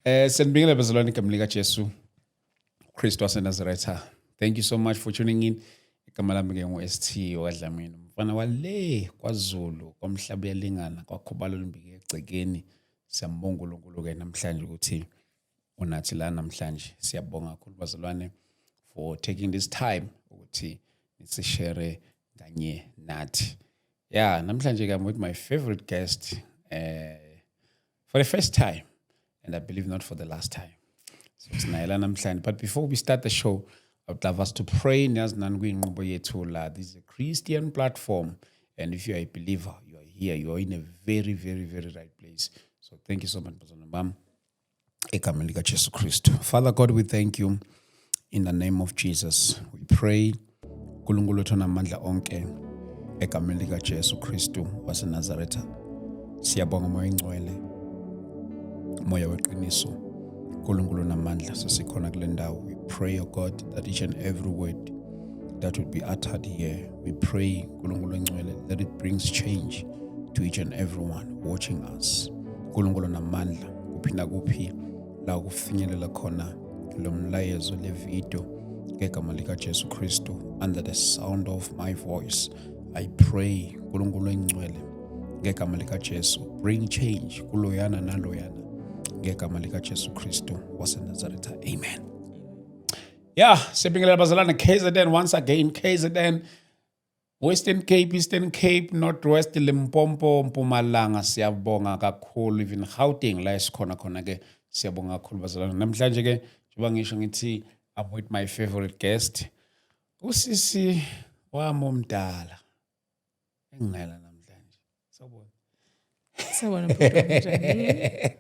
Sanibingelela bazalwane egameni lika Jesu Kristu waseNazaretha. Thank you so much for tuning in. Igama lami ke ngu-ST wakwaDlamini. Umfana wale kwaZulu, kwamhlaba uyalingana, kwakhubalo limbike egcekeni. Siyambonga uNkulunkulu ke namhlanje ukuthi unathi la namhlanje. Siyabonga kakhulu bazalwane for taking this time ukuthi nisishare kanye nathi. Yeah, namhlanje ke I'm with my favorite guest for the first time and I believe not for the last time. So sinaye la namhlanje. But before we start the show, I would love us to pray. Niyazi nani kuyinqubo yethu la. This is a Christian platform and if you are a believer, you are here. You are in a very, very, very right place. So thank you so much, bazalwane bami. Egameni lika Jesu Kristu. Father God, we thank you in the name of Jesus. We pray uNkulunkulu wethu onamandla onke egameni lika Jesu Kristu waseNazaretha. Siyabonga Moya Ingcwele. Moya weqiniso. uNkulunkulu onamandla sesikhona kule ndawo. We pray, oh God, that each and every word that would be uttered here, we pray, uNkulunkulu ongcwele, that it brings change to each and everyone watching us. uNkulunkulu onamandla, kuphi nakuphi la kufinyelela khona lo mlayezo, le video, ngegama lika Jesu Kristu, under the sound of my voice, I pray, uNkulunkulu ongcwele, ngegama lika Jesu, bring change kuloyana naloyana ngegama lika Jesu Kristu waseNazaretha. Amen. Yeah, siyabingelela bazalwane KZN once again, KZN, Western Cape, Eastern Cape, North West, Limpopo, Mpumalanga, siyabonga kakhulu, even Gauteng la esikhona khona ke, siyabonga kakhulu bazalwane. Namhlanje ke njengoba ngisho ngithi I'm with my favorite guest, usisi wami omdala enginaye la namhlanje. Sawubona. Sawubona bhuti, njani?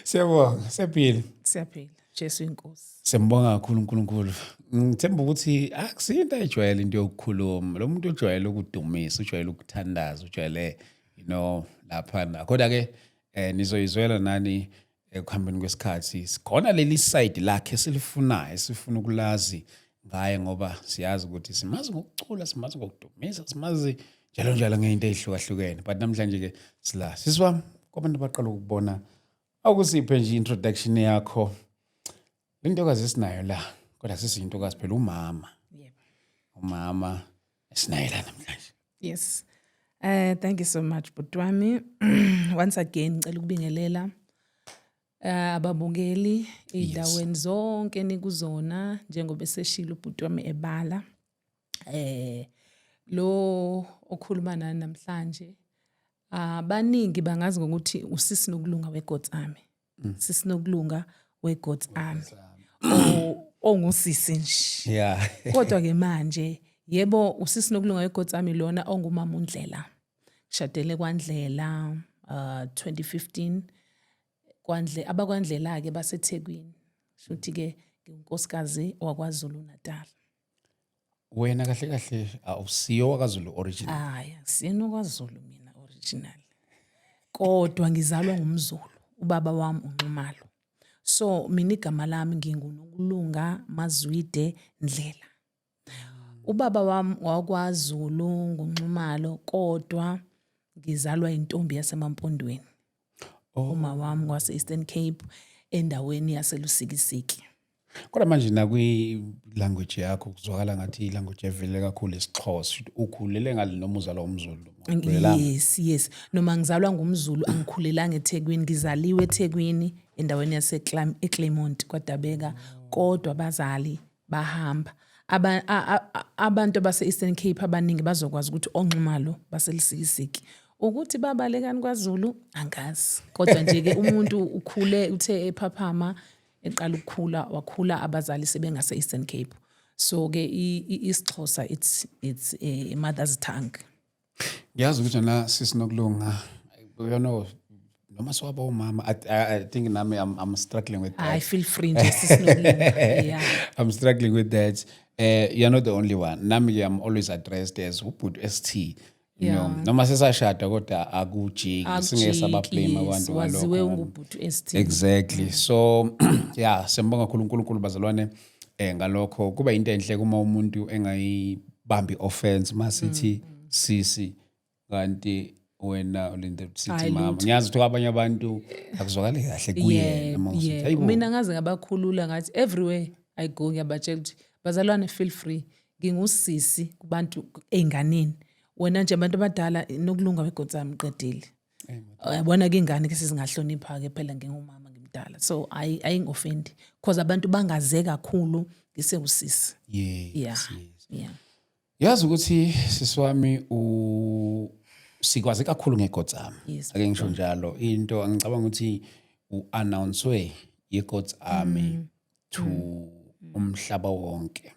Siyabonga, siyaphila. Siyaphila. Jesu inkosi. Siyambonga kakhulu uNkulunkulu. Ngithemba ukuthi akusinto ayijwayele into yokukhuluma. Lo muntu ujwayele ukudumisa, ujwayele ukuthandaza, ujwayele lapha na. Kodwa ke nizoyizwela nani ekuhambeni kwesikhathi. Sikhona leli side lakhe silifunayo, sifuna ukulazi ngaye ngoba siyazi ukuthi simazi ngokucula, simazi ngokudumisa, simazi njalo njalo ngento ezihlukahlukene. But namhlanje ke sila. Sisi wami, kwabantu baqala ukubona, awukusiphe nje introduction yakho. Intokazi esinayo la, kodwa sisiyintokazi phela, umama. Yebo. Umama esinayo la namhlanje. Yes. Thank you so much, bhuti wami. Once again ngicela ukubingelela ababukeli ey'ndaweni zonke nikuzona njengoba eseshilo ubhuti wami ebala. Lo okhuluma nani namhlanje, abaningi bangazi ngokuthi usisi Nokulunga weGod's Army. Sisi Nokulunga weGod's Army. Ongusisi nje. Kodwa ke manje yebo, usisi Nokulunga weGod's Army lona ongumama uNdlela. Shadele kwaNdlela 2015 kwaNdle, abakwaNdlela ke baseThekwini. Shuthi ke nginkosikazi wakwaZulu Natal. Wena kahle kahle awusiyo wakaZulu original? Hayi, akusiyena kwaZulu mina original. Kodwa ngizalwa ngumZulu, ubaba wami uNxumalo. So mina igama lami nginguNokulunga Mazwide Ndlela. Ubaba wami wakwaZulu nguNxumalo, kodwa ngizalwa intombi yaseMampondweni. Uma wami wase Eastern Cape endaweni yaseLusikisiki. Kodwa manje nakwi language yakho kuzwakala ngathi i-language evele kakhulu isiXhosa. Shuthi ukhulele ngale noma uzalwa umZulu? Ukhulelanga? Yes. Noma ngizalwa ngumZulu, angikhulelanga eThekwini, ngizaliwe eThekwini endaweni yase eClermont kwaDabeka, kodwa abazali bahamba. Abantu abase Eastern Cape abaningi bazokwazi ukuthi oNxumalo baseLusikisiki. Ukuthi babalekani kwaZulu angazi. Kodwa nje ke umuntu ukhule, uthe ephaphama eqala ukukhula, wakhula abazali sebengase Eastern Cape. So ke isiXhosa it's a mother's tongue. Ngiyazi ukuthi na sisi Nokulunga, noma siwaba umama, I think nami I'm struggling with that. I feel free nje, sisi Nokulunga. Yeah. I'm struggling with that. You're not the only one. Nami I'm always addressed as ubhuti ST. Noma sesashada kodwa akujiki, singeke saba blame abantu Waziwe ungubhuti ST. Exactly. So yeah, siyambonga kakhulu uNkulunkulu bazalwane ngalokho. Kuba into enhle kuma umuntu engayibambi offense masithi sisi kanti Wena ulinde sithi Hayi, mama, lutho. ngiyazi ukuthi kwabanye abantu akuzwakali kahle kuyena uma usithi Yeah. hayibo. Mina ngaze ngabakhulula, ngathi everywhere I go ngiyabatshela ukuthi, "Bazalwane, feel free, ngingusisi kubantu ey'nganeni. Wena nje, abantu abadala, nokulunga weGod's Army, qedile." Yabona ke, ingane ke sezingahlonipha-ke phela, ngingumama, ngimdala, so ayingi-offendi because abantu bangaze kakhulu ngisewusisi. Yazi ukuthi, sisi wami, u sikwazi kakhulu ngeGod's Army. Ake ngisho njalo, into angicabanga ukuthi u-announcewe ye-God's Army to umhlaba wonke.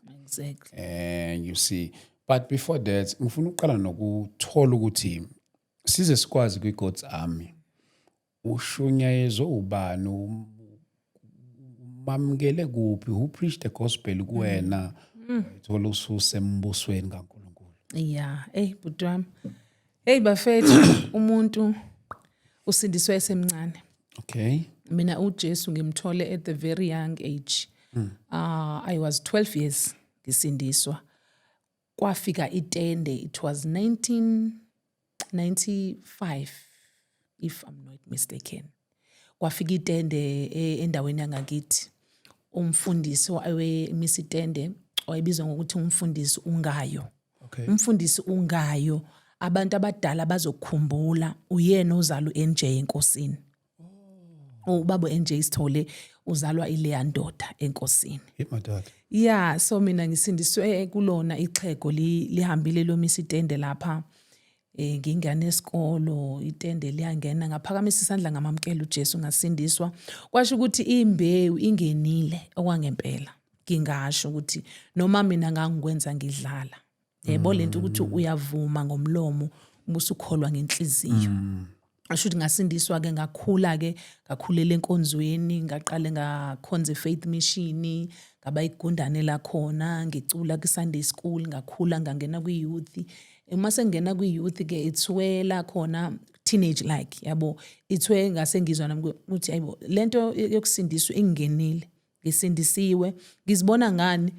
And you see, but before that ngifuna ukuqala nokuthola ukuthi size sikwazi kwi-God's Army, ushunyayezwe ubani, mamukele kuphi, who preached the gospel kuwena, thola ususembusweni kaNkulunkulu? Yeah, hey bhuti wami. Hey bafethu, umuntu usindiswe esemncane. Mina uJesu ngimthole at the very young age. I was 12 years ngisindiswa. Kwafika itende, it was 1995 if I'm not mistaken. Kwafika itende endaweni yangakithi. Umfundisi wayemisa itende wayebizwa ngokuthi umfundisi uNgayo. Umfundisi uNgayo, abantu abadala bazokukhumbula, uyena ozalwa uNJ enkosini. Ubaba uNJ Sithole uzalwa ileya ndoda enkosini. Hey madoda. Yeah, so mina ngisindiswe kulona ixhego lihambile lomisa itende lapha. Ngingane esikolo, itende liyangena, ngaphakamisa isandla, ngamamkela uJesu, ngasindiswa. Kwasho ukuthi imbewu ingenile okwangempela. Ngingasho ukuthi noma mina ngangikwenza ngidlala. Yebo, lento ukuthi uyavuma ngomlomo ubusukholwa ngenhliziyo. Asho ukuthi ngasindiswa ke, ngakhula ke, ngakhulela enkonzweni, ngaqale ngakhonza e-Faith Mission, ngaba igundane lakhona, ngicula ku-Sunday school, ngakhula ngangena kwi-youth. Uma sengingena kwi-youth ke, it's where la khona teenage like, yabo, it's where ngase ngizwa nami ukuthi ayibo, lento yokusindiswa ingenile, ngisindisiwe. Ngizibona ngani?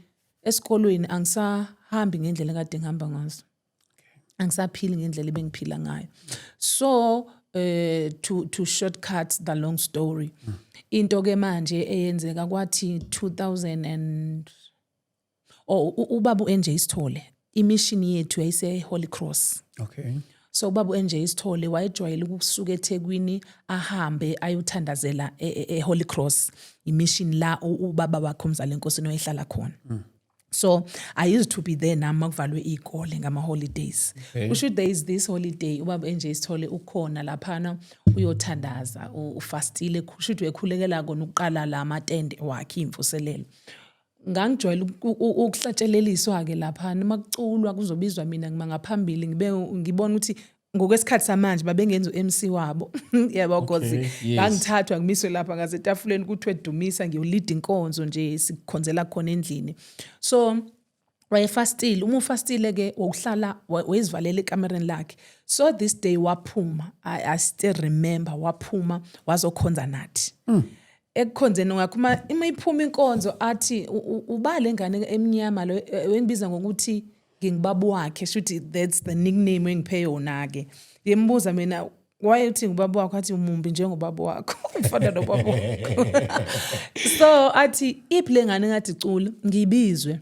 Esikolweni angisahambi ngendlela ekade ngihamba ngazo, angisaphili ngendlela ebengiphila ngayo. So to shortcut the long story, into ke manje eyenzeka kwathi 2000 and oh, ubaba uNJ Sithole, imission yethu yayise Holy Cross. So ubaba uNJ Sithole wayejwayele ukusuka eThekwini ahambe ayothandazela eHoly Cross, imission la ubaba wakhe umzali enkosini wayehlala khona. So I used to be there nami makuvalwe izikole ngama holidays. Kusho there is this holiday, ubaba NJ Sithole ukhona laphana, uyothandaza, ufastile, kusho ukuthi uyekhulekela kona ukuqala la amatende wakhe, imvuselelo. Ngangijwayele ukuhlatsheleliswa ke laphana, makuculwa kuzobizwa mina, ngima ngaphambili, ngibe ngibona ukuthi ngokwesikhathi samanje babengenza u-MC wabo, yabo, cause ngangithathwa ngimiswe lapha ngasetafuleni, kuthiwe dumisa, ngiyolida inkonzo nje, sikukhonzela khona endlini. So wayefastile, uma ufastile ke wokuhlala wayezivalela ekamereni lakhe. So this day waphuma, I still remember, waphuma wazokhonza nathi. Ekukhonzeni ngakho, uma iphuma inkonzo athi, "Ubale ngane emnyama lo," wengibiza ngokuthi ngingubaba wakhe, shuthi that's the nickname engiphe yona ke. Ngimbuza mina, wayethi ngubaba wakho, athi umumbi njengobaba wakho, ufana nobaba wakho. So athi, "Iphi le ngane ngathi cula ngiyibizwe?"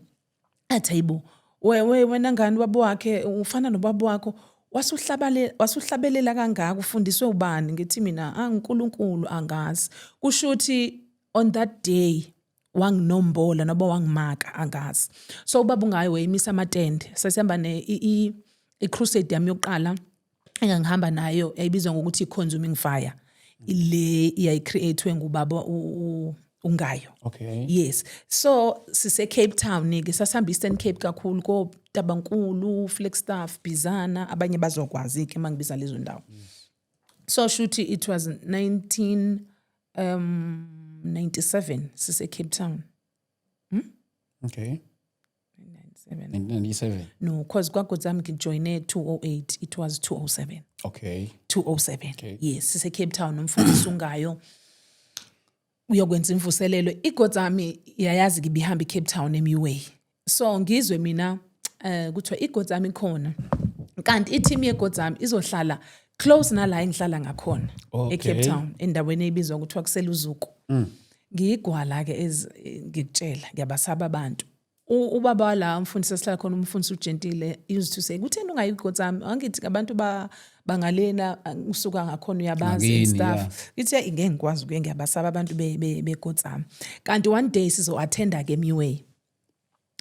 Athi, "Hayibo, we we wena ngani, ubaba wakhe ufana nobaba wakho, wasuhlabale wasuhlabelela kangaka, ufundiswe ubani?" Ngithi mina, "AnguNkulunkulu, angazi." Kusho ukuthi on that day wanginombola noba wangimaka, angazi. So ubaba ungayo wayimisa amatende, sasihamba ne i-crusade yami yokuqala engangihamba nayo yayibizwa ngokuthi i-Consuming Fire, le yayi-create ngubaba uNgayo. Yes, so sise Cape Town ke, sasihamba Eastern Cape kakhulu, ko Tabankulu, Flagstaff, Bizana, abanye bazokwazi ke mangibiza lezo ndawo. So shuthi it was 19 97, sise Cape Town. 97. 1997. No, cause kwaGod's Army ngijoyine 208, it was 207. 207. Yes, sise Cape Town, umfundisi ungayo uyokwenza imvuselelo. IGod's Army yayazi ke ibihamba iCape Town MUA. So ngizwe mina kuthiwa iGod's Army ikhona, kanti i-team yeGod's Army izohlala Close nala engihlala ngakhona eCape Town, endaweni ebizwa kuthiwa kuseLuzuko. Ngiyigwala ke, ngikutshela, ngiyabasaba abantu. Ubaba wala umfundisi esihlala khona, umfundisi uGentile, used to say, "Kutheni ungayi Gotsami? Angithi abantu bangalena usuka ngakhona, uyabazi and Ngakini, stuff." Ngithi, "Ngeke ngikwazi ukuye, ngiyabasaba abantu beGotsami." Kanti one day sizo-attenda ke emiway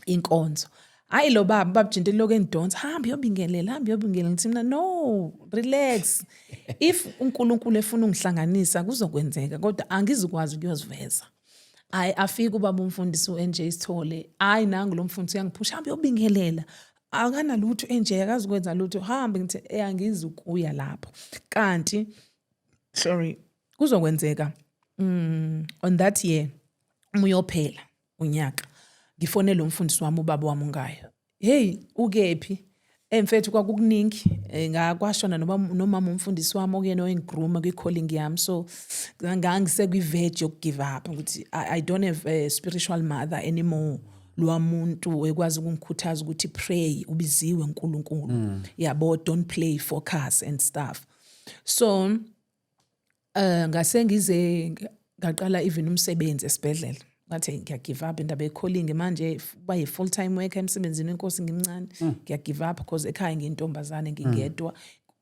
inkonzo. Hayi, lo baba, baba Gentile, lokho engidonsa, "Hamba uyobingelela, hamba uyobingelela." Ngithi mina, "No, relax. If uNkulunkulu efuna ungihlanganisa, kuzokwenzeka, kodwa angizukwazi ukuyoziveza." Hayi, afike ubaba umfundisi u-NJ Sithole. Hayi, nangu lo mfundisi uyangiphusha, "Hamba uyobingelela, akanalutho NJ, akazi ukwenza lutho, hambe." Ngithi, "Angizukuya lapho." Kanti, sorry, kuzokwenzeka on that year, uma uyophela unyaka, ngifonele umfundisi wami, ubaba wami ungayo, "Hey, ukephi?" Mfethu, kwakukuningi. Ngakwashona noma nomama umfundisi wami, okuyena oyengigrooma kwi-calling yami, so ngangise kwi-verge yokugive up, ukuthi I don't have a spiritual mother anymore, lowa muntu ekwazi ukungikhuthaza ukuthi pray, ubiziwe uNkulunkulu, yabo, don't play, focus and stuff. So ngase ngize ngaqala even umsebenzi esibhedlela. Ngathi ngiya give up indaba ye-calling manje, kuba yi-full time worker emsebenzini wenkosi, ngimncane. Ngiya give up because ekhaya ngiyintombazane, ngingedwa,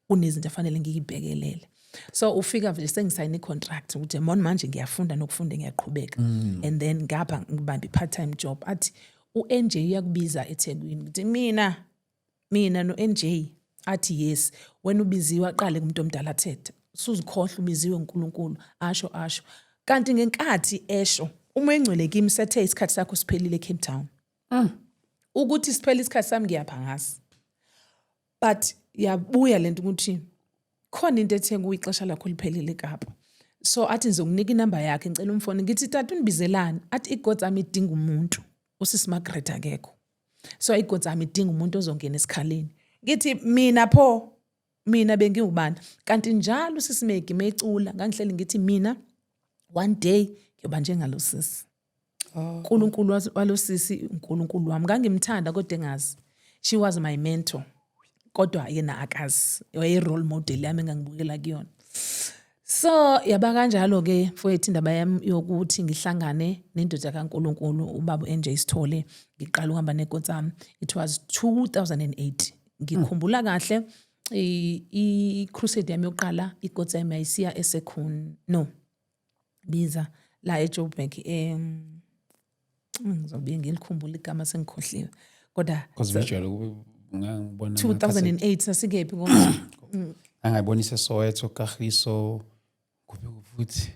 kunezinto afanele ngiyibhekelele. So ufika nje sengisayina i-contract ukuthi mona manje ngiyafunda nokufunda, ngiyaqhubeka, and then ngapha ngibamba i-part time job. Athi, "U-NJ uyakubiza eThekwini." Ngithi mina no-NJ? Athi, "Yes, wena ubiziwe." Aqale kumuntu omdala athethe, "Suzikhohlwa, ubiziwe uNkulunkulu." Asho, asho, kanti ngenkathi esho, uma engcwele kimi sethe, "Isikhathi sakho siphelile eCape Town." Ukuthi siphele isikhathi sami, ngiyapha ngazi, but yabuya lento ukuthi khona into ethe kuyixesha lakho liphelile eKapa. So athi, "Ngizokunika inamba yakhe, ngicela umfone." Ngithi, "Tata, unibizelani?" Athi, "IGotsami idinga umuntu, usisi Margaret akekho, so iGotsami idinga umuntu ozongena esikhaleni." Ngithi mina, "Pho mina bengiwubani?" Kanti njalo usisi Maggie mecula, ngangihleli ngithi mina one day ngiyoba njengalo sisi. uNkulunkulu walo sisi uNkulunkulu wami. Ngangimthanda kodwa engazi. She was my mentor, kodwa yena akazi, waye role model yami engangibukela kuyona. So yaba kanjalo ke, mfowethu, indaba yami yokuthi ngihlangane nendoda kaNkuluNkulu, ubaba NJ Sithole, ngiqala ukuhamba neNkosi. It was 2008, ngikhumbula kahle. I crusade yami yokuqala, iNkosi yami yayisiya eSekhun, no, biza la eJoburg, ngizobuye ngilikhumbula igama, sengikhohliwe, kodwa Because visually ngangibona 2008 sasikephi kodwa? Angayibona iseSoweto, Kagiso, kuphi futhi?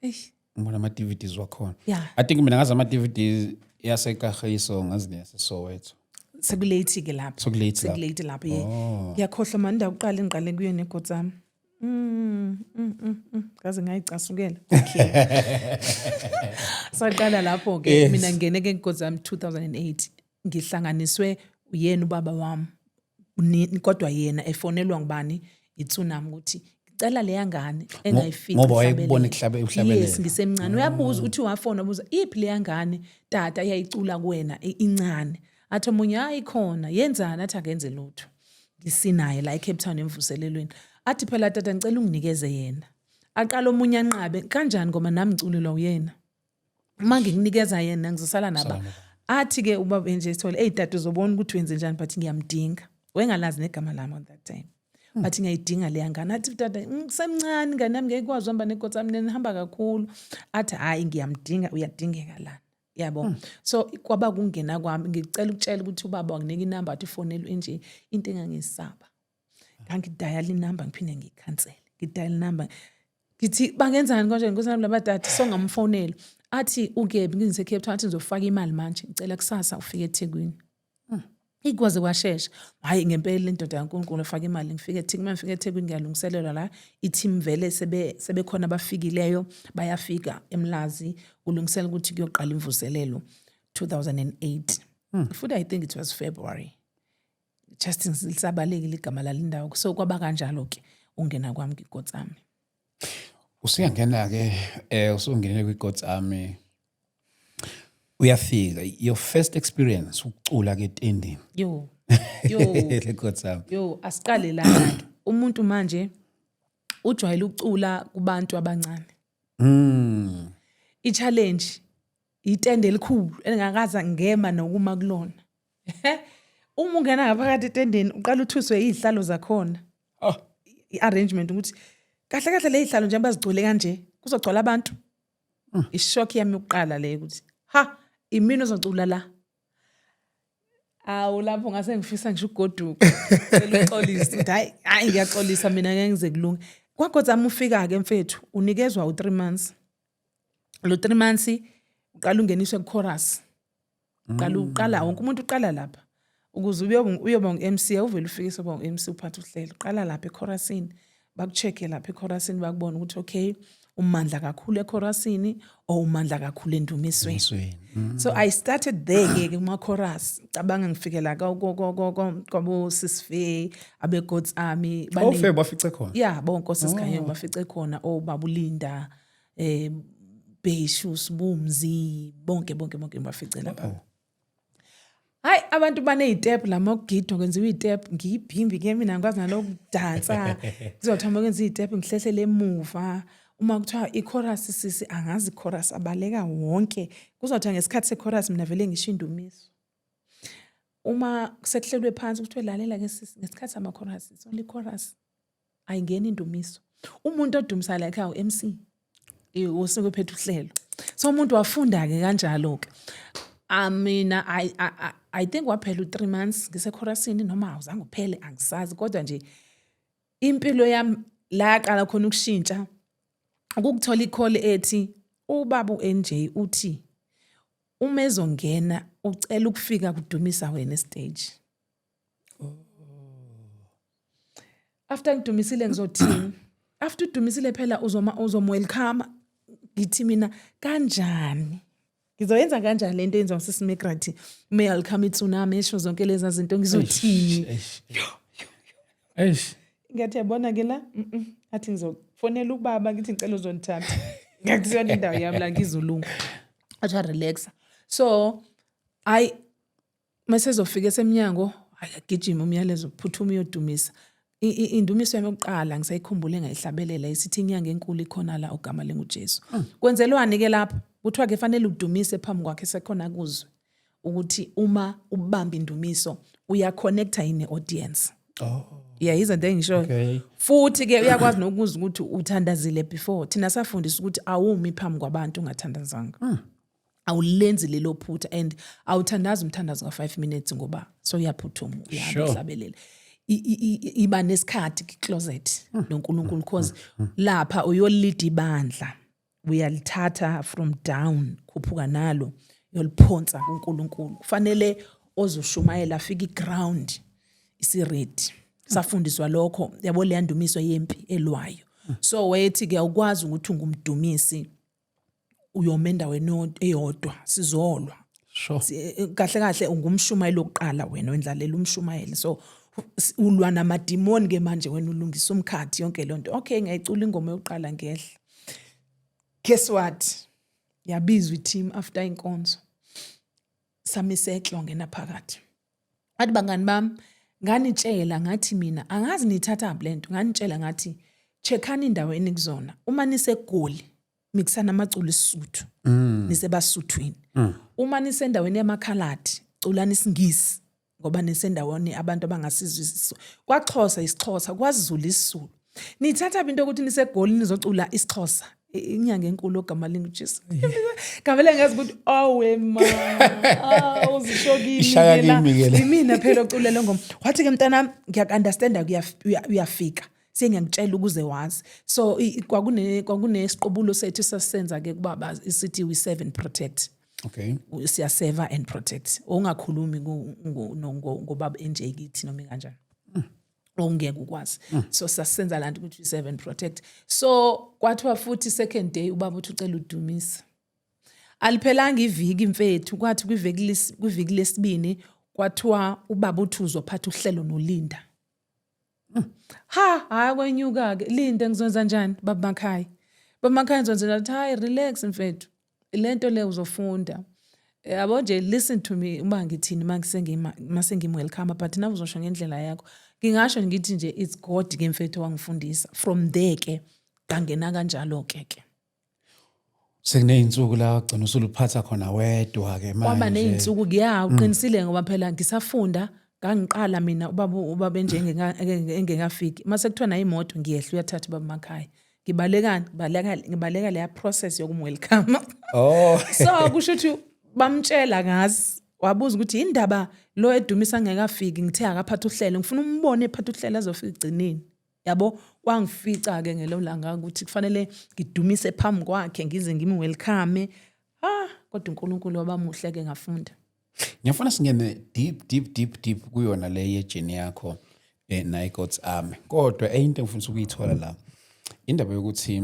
Eish. Ngibona ama DVDs wakhona. I think mina ngazi ama DVDs yaseKagiso, ngazi neyaseSoweto. Sekulate ke lapho. Sekulate lapho. Sekulate lapho, ye. Ngiyakhohlwa manje indawo kuqala engiqale kuyo negotsami. Ngaze ngayicasukela. Okay. Saqala lapho ke. Mina ngene ke ngotsami 2008, ngihlanganiswe uyena ubaba wami. Kodwa yena efonelwa ngubani, itsunami, ukuthi ngicela leya ngane engayifica Ngoba wayekubona ihlabelela. uhlabelela. Yes, ngisemncane. Uyabuza uthi, wafona ubuza, "Iphi leya ngane, tata, iyayicula kuwena, incane?" Athi omunye, "Hayi, khona yenzani?" Athi, "Akenze lutho, ngisinaye la eCape Town emvuselelweni." Athi, "Phela tata, ngicela unginikeze yena." Aqala omunye anqabe, "Kanjani, ngoba nami ngiculelwa uyena? Uma ngikunikeza yena, ngizosala naba?" Athi ke ubaba nje Sithole, "Hey tata, uzobona ukuthi wenze njani, but ngiyamdinga." Wengalazi negama lami on that time, but "Ngiyayidinga leya ngane." Athi, "Tata, ngisemncane, ingane yami ngeke ikwazi uhamba negotsami, mina nihamba kakhulu." Athi, "Hhayi, ngiyamdinga, uyadingeka lana, yabo." So kwaba kungena kwami. Ngicela ukutshela ukuthi ubaba wanginika inamba, athi fonela nje, into engangisaba, ngangidayala inamba, ngiphinde ngiyikhansele, ngidayala inamba, ngithi bangenzani konje, nkosi yami, labadade. So ngamfonela, athi, "Ukephi?" Ngingise Cape Town. Athi, "Ngizofaka imali manje, ngicela kusasa ufike eThekwini." Ikwaze kwashesha. Hhayi, ngempela indoda kaNkulunkulu efaka imali, ngifike eThekwini. Uma ngifika eThekwini, ngiyalungiselelwa la, i-team vele sebekhona abafikileyo, bayafika eMlazi kulungisela ukuthi kuyoqala imvuselelo 2008 futhi. I think it was February, just lisabalekile igama lalindawo. So kwaba kanjalo-ke ungena kwami kwiGotsami. Usuyangena-ke, usungenile kwiGotsami. Uyafika, your first experience ukucula ke etendeni. Yo. Yo. Le God's Army. Yo, asiqale lana ke. Umuntu manje ujwayele ukucula kubantu abancane. I-challenge itende elikhulu engakaza ngema nokuma kulona. Uma ungena ngaphakathi etendeni uqala uthuswe izihlalo zakhona. Oh. I-arrangement ukuthi kahle kahle le zihlalo njengoba zigcwele kanje kuzogcwala abantu. I-shock yami yokuqala le ukuthi ha, imini ozocula la. Awu, lapho ngase ngifisa ngisho ukugoduka. Cela uxolisa ukuthi hayi hayi, ngiyaxolisa mina, ngeke ngize kulunge. KwaGod's Army ufika ke mfethu, unikezwa u3 months. Lo 3 months uqala ungeniswe ku-chorus. Uqala wonke umuntu uqala lapha. Ukuze uyoba ngu-MC, awuvele ufike soba ngu-MC uphathe uhlelo. Uqala lapha echorusini, baku-check-e lapha echorusini, bakubone ukuthi okay, umandla kakhulu echorusini or umandla kakhulu endumisweni. Esweni. So I started there ke kuma chorus. Cabanga ngifikela kwabo Sisfe, abe God's Army. Ofe bafice khona. Yeah, bonke osisikhanye bafice khona, obabulinda Beshu, Sibumzi, bonke bonke bonke bafice lapha. Oh. Hayi, abantu baney'tep lama okugidwa, kwenziwa iy'tep, ngiyibhimbi ke mina, ngikwazi nalokudansa. Kuzothoma kwenziwa iy'tep, ngihlehlele emuva. Uma kuthiwa i-chorus, sisi angazi i-chorus, abaleka wonke. Kuzothiwa ngesikhathi se-chorus mina vele ngisho indumiso. Uma sekuhlelwe phansi kuthiwe lalela ke sisi, ngesikhathi sama-chorus, it's only chorus. Ayingeni indumiso. Umuntu odumisa la ekhaya u-MC. Usuke ephethe uhlelo. So umuntu wafunda-ke kanjalo-ke. Mina I think waphela u-3 months ngisekhorasini, noma awuzange uphele angisazi, kodwa nje impilo yami la yaqala khona ukushintsha ukukuthola i-call ethi ubaba uNJ uthi uma ezongena ucela ukufika kudumisa wena e-stage. After ngidumisile ngizothini? After udumisile phela uzoma uzom-welcome. Ngithi mina kanjani? Ngizoyenza kanjani lento eyenziwa usisi Migrant? Welcome i-tsunami, esho zonke lezi zinto, ngizothini? Eish. Eish. Ngathi yabona ke la, athi ngizofonela ubaba ngithi ngicela uzondithatha. Ngakusiyona indawo yami la, ngizolunga. Athi relaxa. So hayi, mase ezofika esemnyango, hayi, agijima umyalezo, phuthuma uyodumisa. Indumiso yami yokuqala ngisayikhumbula engayihlabelela isithi inyanga enkulu ikhona la, ugama linguJesu. Kwenzelwani ke lapho? Kuthiwa ke fanele udumise phambi kwakhe sekhona kuzwe ukuthi uma ubamba indumiso uyaconnecta yini audience. Oh. Yeah, izinto engishoyo. Futhi ke uyakwazi nokuzwa ukuthi uthandazile before. Thina safundisa ukuthi awumi phambi kwabantu ungathandazanga. Awulenzi lelo phutha and awuthandazi umthandazo ka-5 minutes ngoba soyaphuthuma uyahamba uhlabelela. Iba nesikhathi ki-closet noNkulunkulu, cause lapha uyolida ibandla, uyalithatha from down, khuphuka nalo, uyoliphonsa kuNkulunkulu. Kufanele ozoshumayela afike i-ground isi-ready. Safundiswa lokho, yabo, leya ndumiso yempi elwayo. So wayethi ke awukwazi ukuthi ungumdumisi uyoma endaweni eyodwa, sizolwa. Kahle kahle ungumshumayeli wokuqala wena, wendlalela umshumayeli, so ulwa namadimoni ke manje wena, ulungisa umkhathi, yonke le nto. Okay, ngiyayicula ingoma yokuqala, ngehla. Guess what, yabizwa i-team after inkonzo, samiseklo ngena phakathi. Athi bangani bami, nganitshela ngathi mina angazi nithatha le nto, nganitshela ngathi checkani indawo enikuzona. Uma niseGoli mixana amaculo isiSuthu, nisebaSuthwini. Uma nisendaweni yamakhaladi culani isiNgisi ngoba nisendaweni abantu abangasizwisisi. KwaXhosa isiXhosa, kwaZulu isiZulu. Nithatha into ukuthi niseGoli nizocula isiXhosa? Inyanga enkulu ogama linguJesu. Ngavele ngazi ukuthi awe ma, uzisho kimi. Ishaya ke la. Kimi ke le. Imina phela ocula le ngoma. Wathi ke mntanami, ngiyaku-understanda, uyafika, sengiyakutshela ukuze wazi. So kwakunesiqubulo sethu sasisenza ke kubaba isithi we serve and protect. Siyaseva and protect. Ungakhulumi ngobaba NJ kithi noma kanjani, ongeke ukwazi. So sasenza lanto ukuthi we serve and protect. So kwathiwa futhi second day ubaba uthi ucela udumisa. Aliphelanga iviki mfethu, kwathi kwiviki lesibini kwathiwa ubaba uthi uzophatha uhlelo noLinda. Ha, hayi, kwenyuka ke Linda, ngizokwenza njani baba Makhaya? Baba Makhaya, ngizokwenza njani? Hayi, relax mfethu, lento le uzofunda. Yabo nje, listen to me, uma ngithini mase ngim-welcome, but nawe uzosho ngendlela yakho. Ngingasho ngithi nje it's God ke, mfethu, wangifundisa. From there ke ngangena kanjalo ke. Sekuney'nsuku la gcina usuluphatha khona wedwa ke manje. Kwaba ney'nsuku, ya, uqinisile, ngoba phela ngisafunda ngangiqala mina ubaba engekafiki. Mase kuthiwa nayo imoto, ngiyehla, uyathatha ubaba emakhaya. Ngibalekani? Ngibaleka leya process yokum-welcome. So kusho ukuthi bamtshela ngazi, wabuza ukuthi indaba lo edumisa ngekafiki. Ngithe akaphatha uhlelo, ngifuna umbone ephatha uhlelo, azofika egcineni, yabo. Kwangifica ke ngelo langa ukuthi kufanele ngidumise phambi kwakhe, ngize ngim-welcome. Ah, kodwa uNkulunkulu wabamuhle ke, ngafunda. Ngiyafuna singene deep, deep, deep, deep kuyona le ye-journey yakho naye God's Army, kodwa enye into engifuna ukuyithola la, indaba yokuthi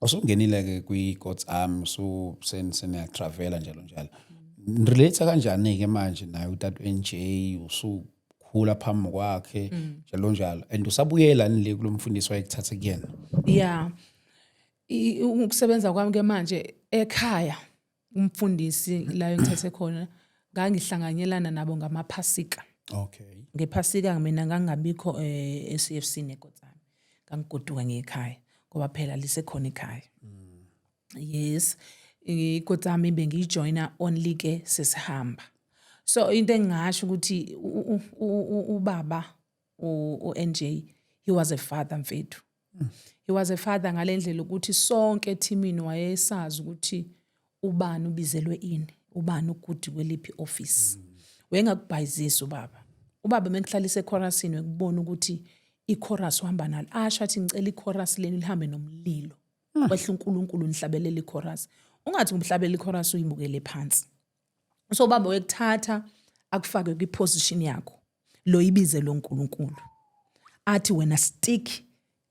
usungenile ke kwi-God's Army, usu seniya-travela njalo njalo, relate kanjani ke manje naye utata NJ, usukhula phambi kwakhe njalo njalo, and usabuyela le kulo mfundisi wayekuthathe kuyena? Yeah, ukusebenza kwami ke manje ekhaya, umfundisi la engithathe khona, ngangihlanganyelana nabo ngamaphasika. Ngephasika mina ngangingabikho e-CFC neGod's Army, ngangigoduka ngekhaya ngoba phela lisekhona ekhaya. Yes, iGod's Army bengiyijoyina only ke sesihamba. So into engingasho ukuthi ubaba u-NJ, he was a father, mfethu. He was a father ngalendlela ukuthi sonke ethimini wayesazi ukuthi ubani ubizelwe ini, ubani u-good kweliphi office. Wayengakubhayizisi ubaba. Ubaba mekuhlalisa echorusini, wekubona ukuthi ichorus uhamba nalo, asho athi, "Ngicela ichorus leni lihambe nomlilo, kwehla uNkulunkulu, nihlabelela ichorus." Ungathi ngumhlabelela ichorus uyibukele phansi. So baba wekuthatha akufake kwiposition yakho lo ibize lo uNkulunkulu, athi, "Wena stick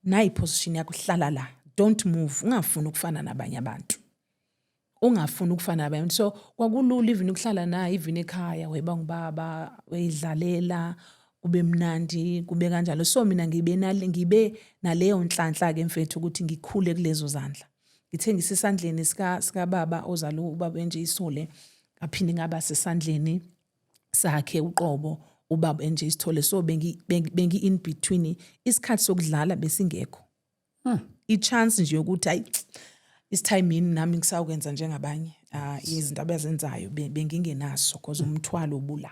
nayi position yakho, hlala la, don't move, ungafuni ukufana nabanye abantu, ungafuni ukufana nabanye abantu." So kwakulula even ukuhlala naye, even ekhaya weba ngubaba, weyidlalela, kube mnandi, kube kanjalo. So mina ngibe naleyo nhlanhla ke, mfethu, ukuthi ngikhule kulezo zandla. Ngithe ngisesandleni sika baba ozala ubaba nje isole, ngaphinde ngaba sesandleni sakhe uqobo ubaba nje isithole. So bengi in between. Isikhathi sokudlala besingekho, i-chance nje yokuthi hayi, it's time yini nami ngisawukwenza njengabanye, ah, izinto abazenzayo, bengingenaso because umthwalo ubula.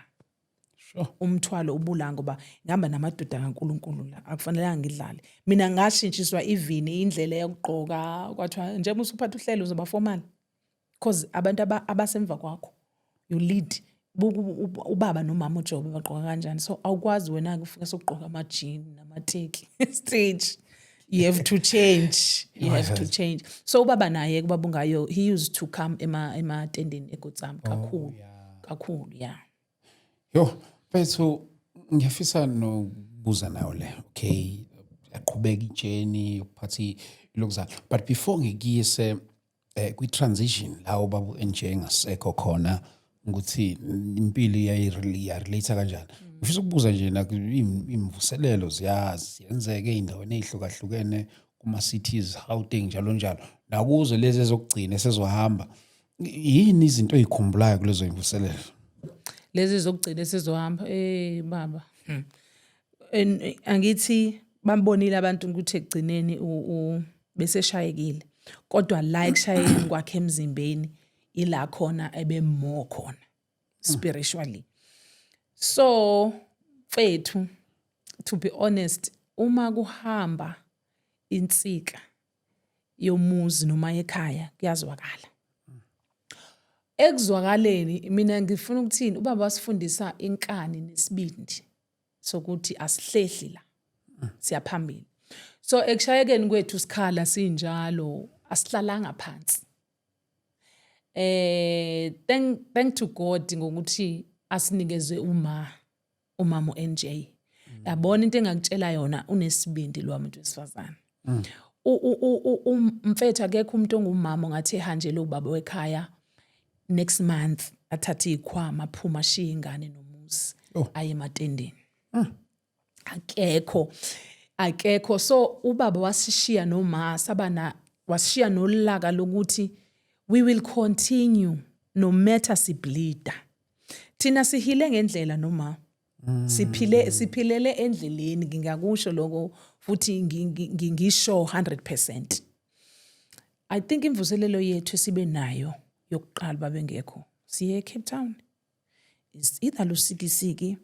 Umthwalo ubula ngoba ngihamba namadoda kaNkuluNkulu la, akufanelanga ngidlale. Mina ngashintshiswa even indlela yokugqoka, kwathiwa njengoba usuphatha uhlelo uzoba formal because abantu abasemva kwakho, you lead. Buka ubaba nomama uJobe bagqoka kanjani. So awukwazi wena-ke ufika sokugqoka ama-jean namateki stage. You have to change, you have to change. So ubaba naye, kubaba ungayo, he used to come ematendeni eGod's Army kakhulu kakhulu, yeah. Yo, mfethu, ngiyafisa nokubuza nawe le. Okay, yaqhubeka i-journey yokuphatha ilokuzana. But before ngikuyise kwi-transition la ubaba NJ ngasekho khona, ukuthi impilo iyarelate kanjani. Ngifisa ukubuza nje na imvuselelo ziyenzeka ey'ndaweni ey'hlukahlukene kuma-cities, Gauteng, njalo njalo. Nakuzo lezi ezokugcina esezohamba. Yini izinto oyikhumbulayo kulezo imvuselelo? Lezi zokugcina esizohamba, baba. Angithi bambonile abantu ukuthi ekugcineni beseshayekile, kodwa la ekushayekeni kwakhe emzimbeni ila khona ebe-more khona spiritually. So mfethu, to be honest, uma kuhamba insika yomuzi noma ekhaya, kuyazwakala. Ekuzwakaleni mina ngifuna ukuthini, ubaba wasifundisa inkani nesibindi sokuthi asihlehli la, siyaphambili. So ekushayekeni kwethu sikhala sinjalo, asihlalanga phansi. Thank to God ngokuthi asinikeze umama uNJ. Yabona, into engakutshela yona, unesibindi lo muntu wesifazane. Mfethu, akekho umuntu ongumama ongathi ehanjelwe ubaba wekhaya, next month athathe ikhwama, aphuma, ashiye ingane nomuzi, aye ematendeni. Akekho, akekho. So ubaba wasishiya noma saba na wasishiya nolaka lokuthi we will continue. No matter sibleeda, thina sihile ngendlela noma siphile, siphilele endleleni. Ngingakusho lokho futhi ngisho 100%. I think imvuselelo yethu esibe nayo yokuqala babengekho, siye eCape Town, is either Lusikisiki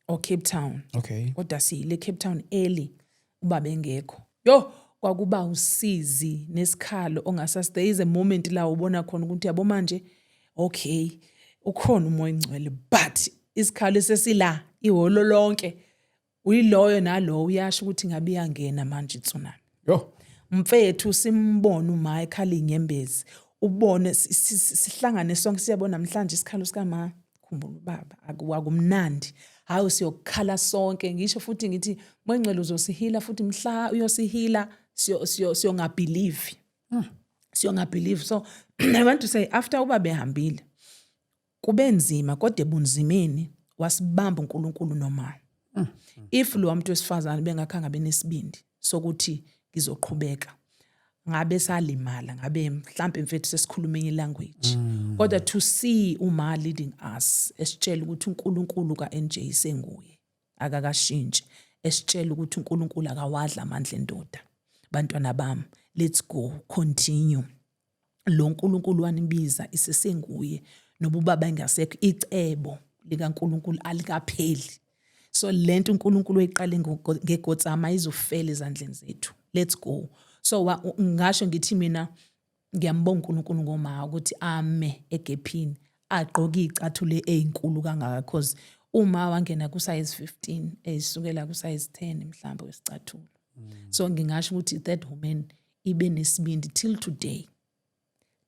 or Cape Town. Kodwa siyile Cape Town early ubaba engekho. Yo, kwakuba usizi nesikhalo ongasasi. There is a moment la ubona khona ukuthi, yabo manje, okay, ukhona uMoya oNgcwele, but isikhalo sesila ihholo lonke, uyiloyo nalowo uyasho ukuthi ngabe iyangena manje itsunami. Yo. Mfethu, simbone uma ekhala inyembezi, ubone sihlangane sonke, siyabona namhlanje isikhalo sikama khumbula ubaba, akumnandi. Hayi, siyokukhala sonke. Ngisho futhi ngithi Moyingcwele uzosihila futhi mhla uyosihila siyongabelieve, siyongabelieve. So I want to say, after uba behambile kube nzima, kodwa ebunzimeni wasibamba uNkulunkulu. Noma if lo muntu wesifazane bengakhange benesibindi sokuthi ngizoqhubeka, ngabe salimala, ngabe mhlambe mfethu sesikhuluma enye language. Kodwa to see uma leading us, esitshela ukuthi uNkulunkulu kaNJ senguye, akakashintshi, esitshela ukuthi uNkulunkulu akawadla amandla endoda, bantwana bami, let's go, continue, lo nkulunkulu wanibiza isesenguye noba ubaba engasekho, icebo likaNkulunkulu alikapheli. So lento uNkulunkulu oyiqale ngeGotsama izofela ezandleni zethu, let's go. So ngasho ngithi mina ngiyambonga uNkulunkulu ngoma ukuthi ame egephini, agqoke iy'cathulo ey'nkulu kangaka, cause uma wangena ku-size 15 eyisukela ku-size 10 mhlawumbe wesicathulo. So ngingasho ukuthi that woman ibe nesibindi till today.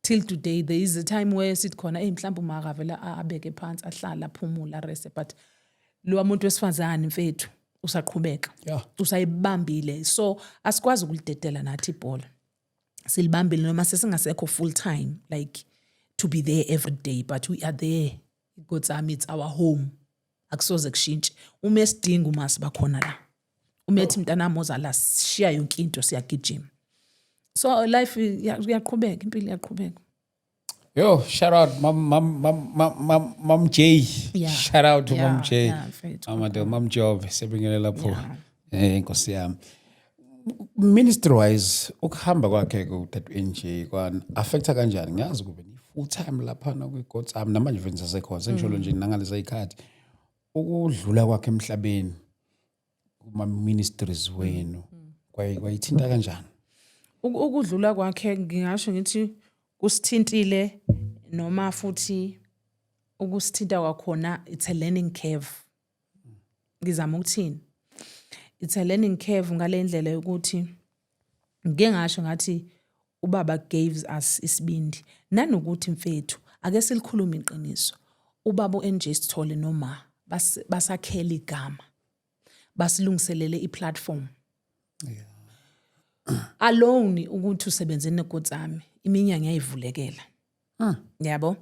Till today there is a time where sithi khona, hey, mhlawumbe uma akavela abeke phansi, ahlala, aphumula, areste, but lo muntu wesifazane, mfethu, usaqhubeka. Usayibambile. So asikwazi ukulidedela nathi ibhola, silibambile noma sesingasekho full time, like to be there every day, but we are there. IGotsami, it's our home, akusoze kushintshe. Uma esidinga uma sibakhona la, uma ethi mntanami ozala, sishiya yonke into, siyagijima. So life iyaqhubeka, impilo iyaqhubeka. Yo, shout out Mam Mam Mam Mam Mam Mam J. Shout out to Mam J. Yeah, mfethu. Mama do Mam Job sebingelela lapho. Inkosi yami. Ministry wise, ukuhamba kwakhe ku Tata NJ kwan affecta kanjani? Ngiyazi kube ni full time lapha na kwi Gotsam, namanje vele nisasekhona. Sengisholo nje nangaleza ikhathi. Ukudlula kwakhe emhlabeni kuma ministries wenu kwayithinta kanjani? Ukudlula kwakhe, ngingasho ngithi kusithintile, noma futhi ukusithinta kwakhona, it's a learning curve. Ngizama ukuthini? It's a learning curve ngale ndlela yokuthi ngike ngasho ngathi ubaba gave us isibindi, nanokuthi mfethu, ake silikhulume iqiniso, ubaba uNJ Sithole noma basakhela igama, basilungiselele iplatform alone ukuthi usebenze neGotsami, iminyango yayivulekela, yabo.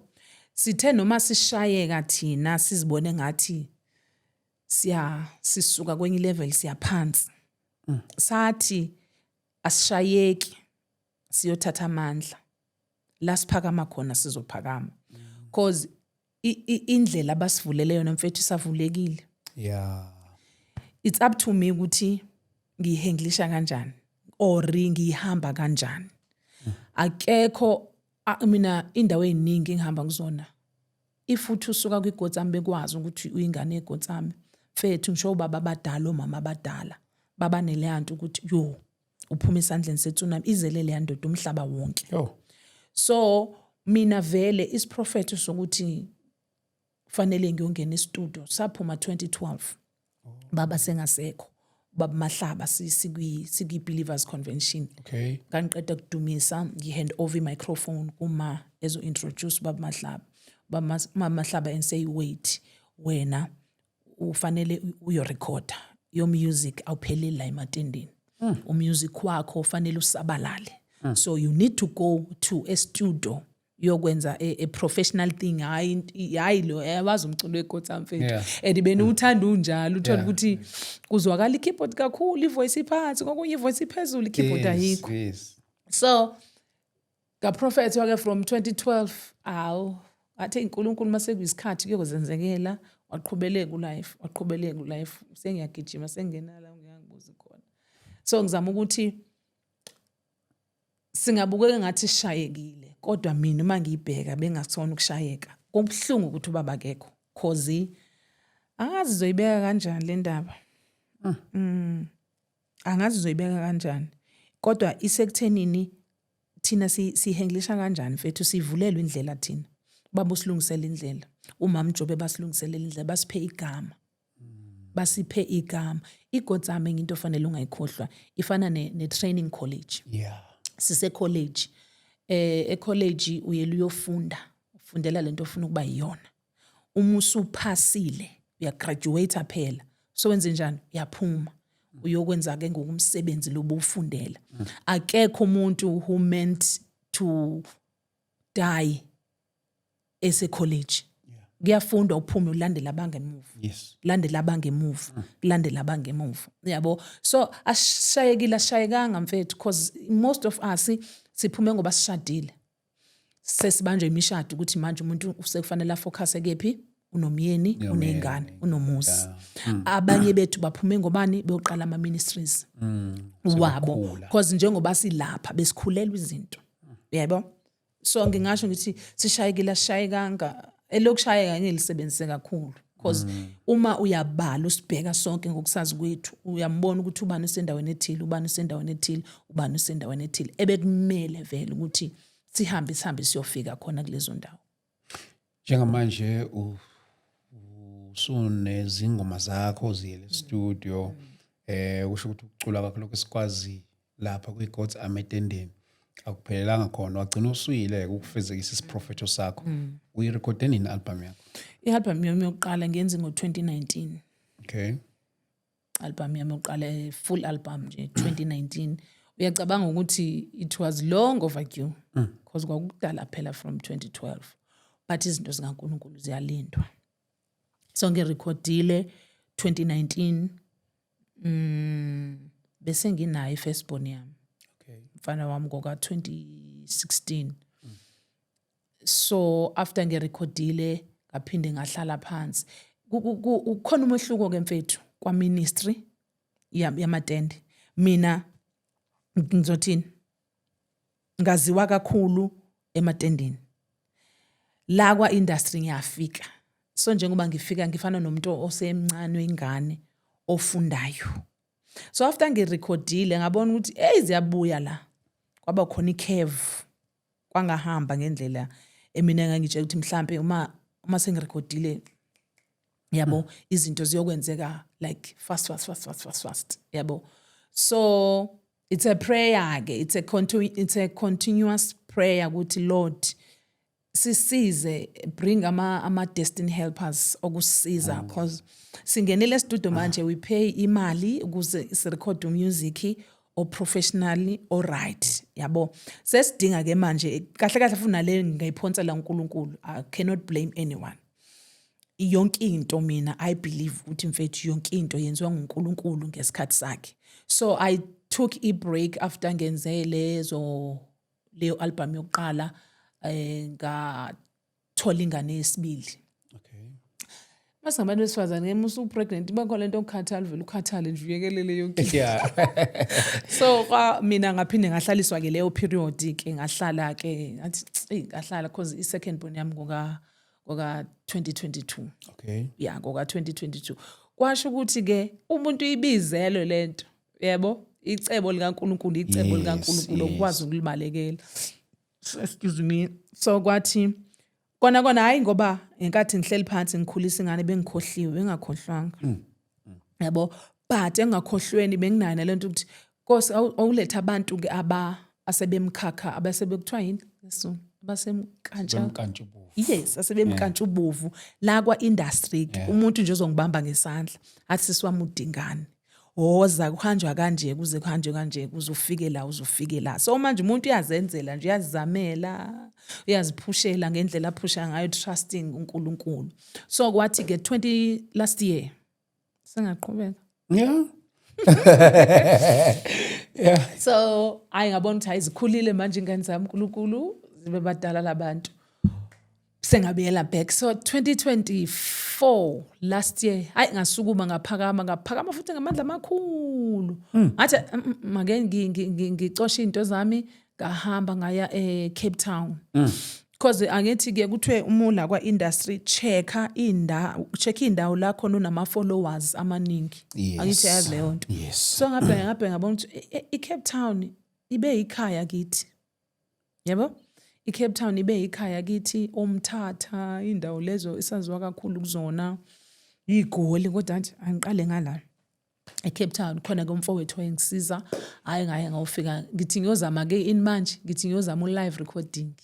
Sithe noma sishayeka thina, sizibone ngathi siya sisuka kwenye level siyaphansi, sathi asishayeki, siyothatha amandla la siphakama khona, sizophakama, cause indlela abasivulele yona, mfethu, isavulekile. It's up to me ukuthi ngiyihandlisha kanjani or ngiyihamba kanjani. Akekho mina indawo eziningi engihamba kuzona, if uthi usuka kwiGotsami, bekwazi ukuthi uyingane yeGotsami, mfethu, ngisho ubaba abadala, omama abadala baba neleyanto ukuthi yo, uphuma esandleni setsunami, izele leya ndoda umhlaba wonke. Yo. So mina vele isiprofetho sokuthi fanele ngiyongena estudio saphuma 2012, baba sengasekho, baba Mahlaba, sikwi Believers Convention. Ngangiqeda kudumisa, ngi-hand over i-microphone kuma ezo introduce baba Mahlaba, baba Mahlaba and say, "Wait, wena ufanele uyorecorda your music, awupheleli la ematendeni, umusic wakho ufanele usabalale, so you need to go to a studio yokwenza a professional thing." Hayi hayi, lo yawazi umculo weGotsam, mfethu. And beniwuthanda unjalo, uthola ukuthi kuzwakala i-keyboard kakhulu, ivoice iphansi, kokunye ivoice iphezulu, i-keyboard ayikho. So Ngaprofethwa ke from 2012. Awu, ngathi uNkulunkulu mase kuyisikhathi kuyokwenzekela. Waqhubeleka ulife, waqhubeleka ulife, sengiyagijima, sengena la ngiyangibuza khona. So ngizama ukuthi singabukeka ngathi sishayekile, kodwa mina uma ngiyibheka bengasona ukushayeka. Kubuhlungu ukuthi ubaba akekho, cause angazi uzoyibeka kanjani le ndaba. Angazi uzoyibeka kanjani, kodwa isekuthenini thina sihandlisha kanjani, mfethu? Sivulelwe indlela thina, baba usilungisela indlela, umama Jobe basilungiselela indlela, basiphe igama, basiphe igama. IGod's Army into ofanele ungayikhohlwa, ifana ne-training college. Sise college, e college uyela uyofunda, ufundela lento ofuna ukuba yiyona. Uma usuphasile, uyagraduate phela, so wenze njani? Uyaphuma uyokwenza ke ngokumsebenzi lobu ufundela. Akekho umuntu who meant to die ese college. Kuyafundwa, uphume, ulandela abangemuva, landela abangemuva, kulandela abangemuva, yabo. So asishayekile, asishayekanga mfethu, because most of us siphume ngoba sishadile, sesibanjwe imishado, ukuthi manje umuntu usekufanele afocus kephi? Unomyeni, uneyingane, unomuzi. Abanye bethu baphume ngobani? Beyoqala ama ministries wabo. Sebakhula. Because njengoba silapha besikhulelwa izinto, yebo. So ngingasho ngithi sishayekile, asishayekanga. Elokushayeka ngilisebenzise kakhulu, because uma uyabala usibheka sonke ngokusazi kwethu, uyambona ukuthi ubani usendaweni ethile, ubani usendaweni ethile, ubani usendaweni ethile, ebekumele vele ukuthi sihambe, sihambe siyofika khona kulezo ndawo. Njengamanje usunezingoma zakho ziyele studio, kusho ukuthi ukucula kwakho lokho sikwazi lapha kwi-God's Army etendeni akuphelelanga khona, wagcina usuyile ukufezekisa isiprofetho sakho. Uyirekhode nini i-album yakho? I-album yami yokuqala ngiyenze ngo-2019. Album yami yokuqala, full album nje, 2019. Uyacabanga ukuthi it was long overdue, because kwakudala phela from 2012, but izinto zikaNkulunkulu ziyalindwa. So ngirekhodile 2019, bese nginayo i-firstborn yami, mfana wami, ngoka 2016. So after ngirekhodile, ngaphinde ngahlala phansi. Kukhona umehluko ke mfethu kwa ministry yamatende. Mina ngizothini, ngaziwa kakhulu ematendeni la kwa industry. Ngiyafika, so njengoba ngifika ngifana nomuntu osemncane wengane ofundayo. So after ngirekhodile, ngabona ukuthi hey, ziyabuya la, kwaba khona i-curve, kwangahamba ngendlela emina engangitshela ukuthi mhlambe uma sengirekhodile, yabo, izinto ziyokwenzeka like fast, fast, fast, fast, fast, fast, yabo. So it's a prayer ke, it's a continuous prayer ukuthi Lord sisize, bring ama destiny helpers okusiza, because singenele studio manje, we pay imali ukuze sirecord music o professionally o right, yabo. Sesidinga ke manje kahle kahle futhi le ngiyiphonsela uNkulunkulu. I cannot blame anyone. Yonke into mina I believe ukuthi mfethu, yonke into yenziwa nguNkulunkulu ngesikhathi sakhe. So I took a break after ngenze lezo leyo album yokuqala, ngathola ingane yesibili. Masingabantu besifazane ke, musu pregnant iba khona lento okukhathala, vele ukhathale nje, uyekelele yonke into. So kwa mina ngaphinde ngahlaliswa ke leyo period ke, ngahlala ke, ngathi eyi, ngahlala because i second born yami ngoka 2022. Yeah, ngoka 2022. Kwasho ukuthi ke umuntu ibizelo lento, yebo, icebo likaNkulunkulu, icebo likaNkulunkulu okwazi ukulibalekela. So, excuse me, so kwathi kona kona hayi, ngoba ngenkathi ngihleli phansi ngikhulisa ingane bengikhohliwe, bengakhohlwanga, yabo, but engakhohlweni benginayo nalento ukuthi Nkosi awuletha abantu ke aba asebemkhakha, abasebekuthiwa yini so abasemkantsha Bemkantshubovu. Yes, asebemkantshubovu la kwa industry ke, umuntu nje ozongibamba ngesandla athi, "Sisi wami, udingane, woza, kuhanjwa kanje, kuze kuhanjwe kanje, kuze ufike la, uzufike la." So manje umuntu uyazenzela nje, uyazizamela, uyaziphushela ngendlela aphusha ngayo, trusting uNkulunkulu. So kwathi ke 20 last year, singaqhubeka. Yeah. So hayi, ngabona ukuthi hayi, zikhulile manje ingane zami, uNkulunkulu, zibe badala labantu, sengabuyela back. So 2024, last year, hayi, ngasukuma, ngaphakama, ngaphakama futhi ngamandla amakhulu. Ngathi, "Make ngicoshe into zami." Ngahamba ngaya e-Cape Town, because angithi ke kuthiwe uma ula kwa-industry, checka indawo, check indawo la khona unama followers amaningi. Angithi yazi leyo nto? Yes. So ngabheka, ngabheka, ngabona ukuthi i-Cape Town ibe ikhaya kithi, yabo. I-Cape Town ibe ikhaya kithi, oMthatha, indawo lezo esaziwa kakhulu kuzona, iGoli. Kodwa nje angiqale ngala eCape Town. Khona ke umfowethu wayengisiza. Hayi, ngaye ngawufika, ngithi ngiyozama ke in manje, ngithi ngiyozama u-live recording.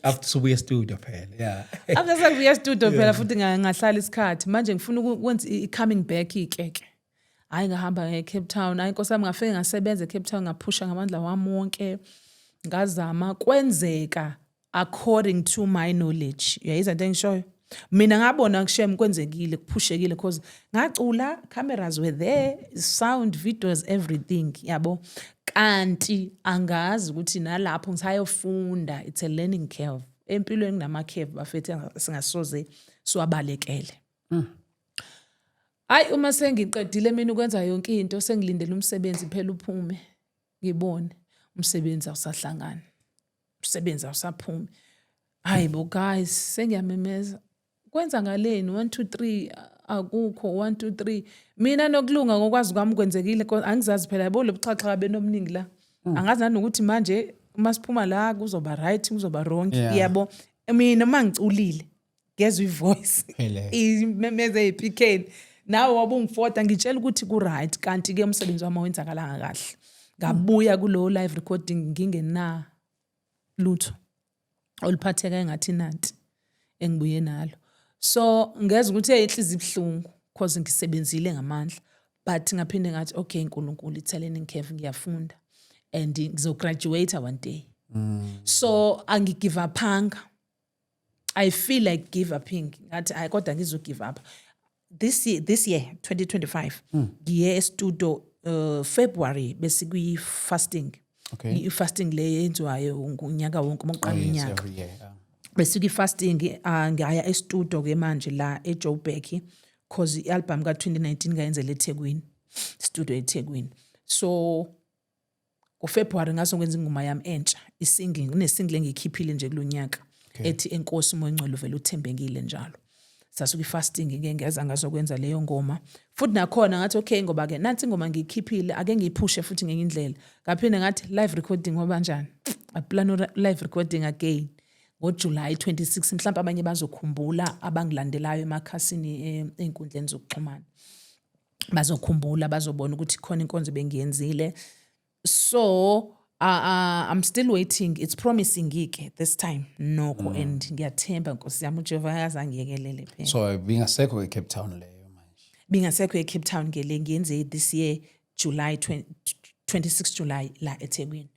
After subuye studio phela, yeah. After sekubuya studio phela futhi ngahlala isikhathi. Manje ngifuna ukwenza i-coming back ikeke. Hayi, ngahamba nge-Cape Town. Hayi, nkosi yami, ngafike ngasebenza e-Cape Town, ngaphusha ngamandla wami wonke, ngazama, kwenzeka according to my knowledge. Uyayizwa into engishoyo? Mina ngabona kushem kwenzekile, kuphushekile, because ngacula, cameras were there, sound, videos, everything, yabo. Kanti angazi ukuthi nalapho ngisayofunda. It's a learning curve empilweni. Kunama-curve, bafethu, singasoze siwabalekele. Hayi, uma sengiqedile mina ukwenza yonke into, sengilindele umsebenzi phela uphume, ngibone umsebenzi awusahlangani, umsebenzi awusaphumi. Hayi bo guys, sengiyamemeza, kwenza ngaleni, 1 2 3, akukho 1 2 3. Mina nokulunga ngokwazi kwami kwenzekile, angizazi phela, yabo, lobuxhaxha benomningi la. Angazi nanokuthi manje uma siphuma la kuzoba right, kuzoba wrong. Yabo, mina uma ngiculile, ngezwe ivoice Phele. imemeze ey'pikeni, nawe wabe ungifota, ngitshela ukuthi ku-right. Kanti-ke umsebenzi wami awenzakalanga kahle. Ngabuya kulowo live recording ngingena lutho oluphatheka engathi nanti engibuye nalo. So ngezwa ukuthi hey, inhliziyo ibuhlungu because ngisebenzile ngamandla, but ngaphinde ngathi, "Okay Nkulunkulu, it's a learning curve, ngiyafunda and ngizograduate one day." So angigive upanga. I feel like give uping, ngathi hayi, kodwa ngizo give up this year 2025. Ngiye e-studio February, besikwi fasting. I-fasting le yenziwayo unyaka wonke uma uqala Oh, yes, unyaka. Every year, yeah. Besikwi-fasting. Ngaya e-studio ke manje la eJoburg, cause i-album ka-2019 ngayenzela eThekwini, studio eThekwini. So ngoFebruary ngazokwenza ingoma yami entsha, isingle. Kunesingle engiyikhiphile nje kulonyaka ethi "Enkosi Moya Ongcwele uvele uthembekile njalo". Sasuka i-fasting ke, ngeza ngazokwenza leyo ngoma futhi. Nakhona ngathi, okay, ngoba ke nansi ingoma ngiyikhiphile, ake ngiyiphushe futhi ngenye indlela. Ngaphinde ngathi live recording ngoba kanjani, aplan live recording again ngoJuly 26. Mhlawumbe abanye bazokhumbula, abangilandelayo emakhasini, ey'nkundleni zokuxhumana, bazokhumbula, bazobona ukuthi khona inkonzo bengiyenzile. So I'm still waiting. It's promising ke this time nokho, and ngiyathemba, Nkosi yami, uJehova akazangiyekelele phela. So bingasekho e-Cape Town leyo manje? Bingasekho eCape Town ke le ngiyenze this year, July 20, 26 July, la eThekwini.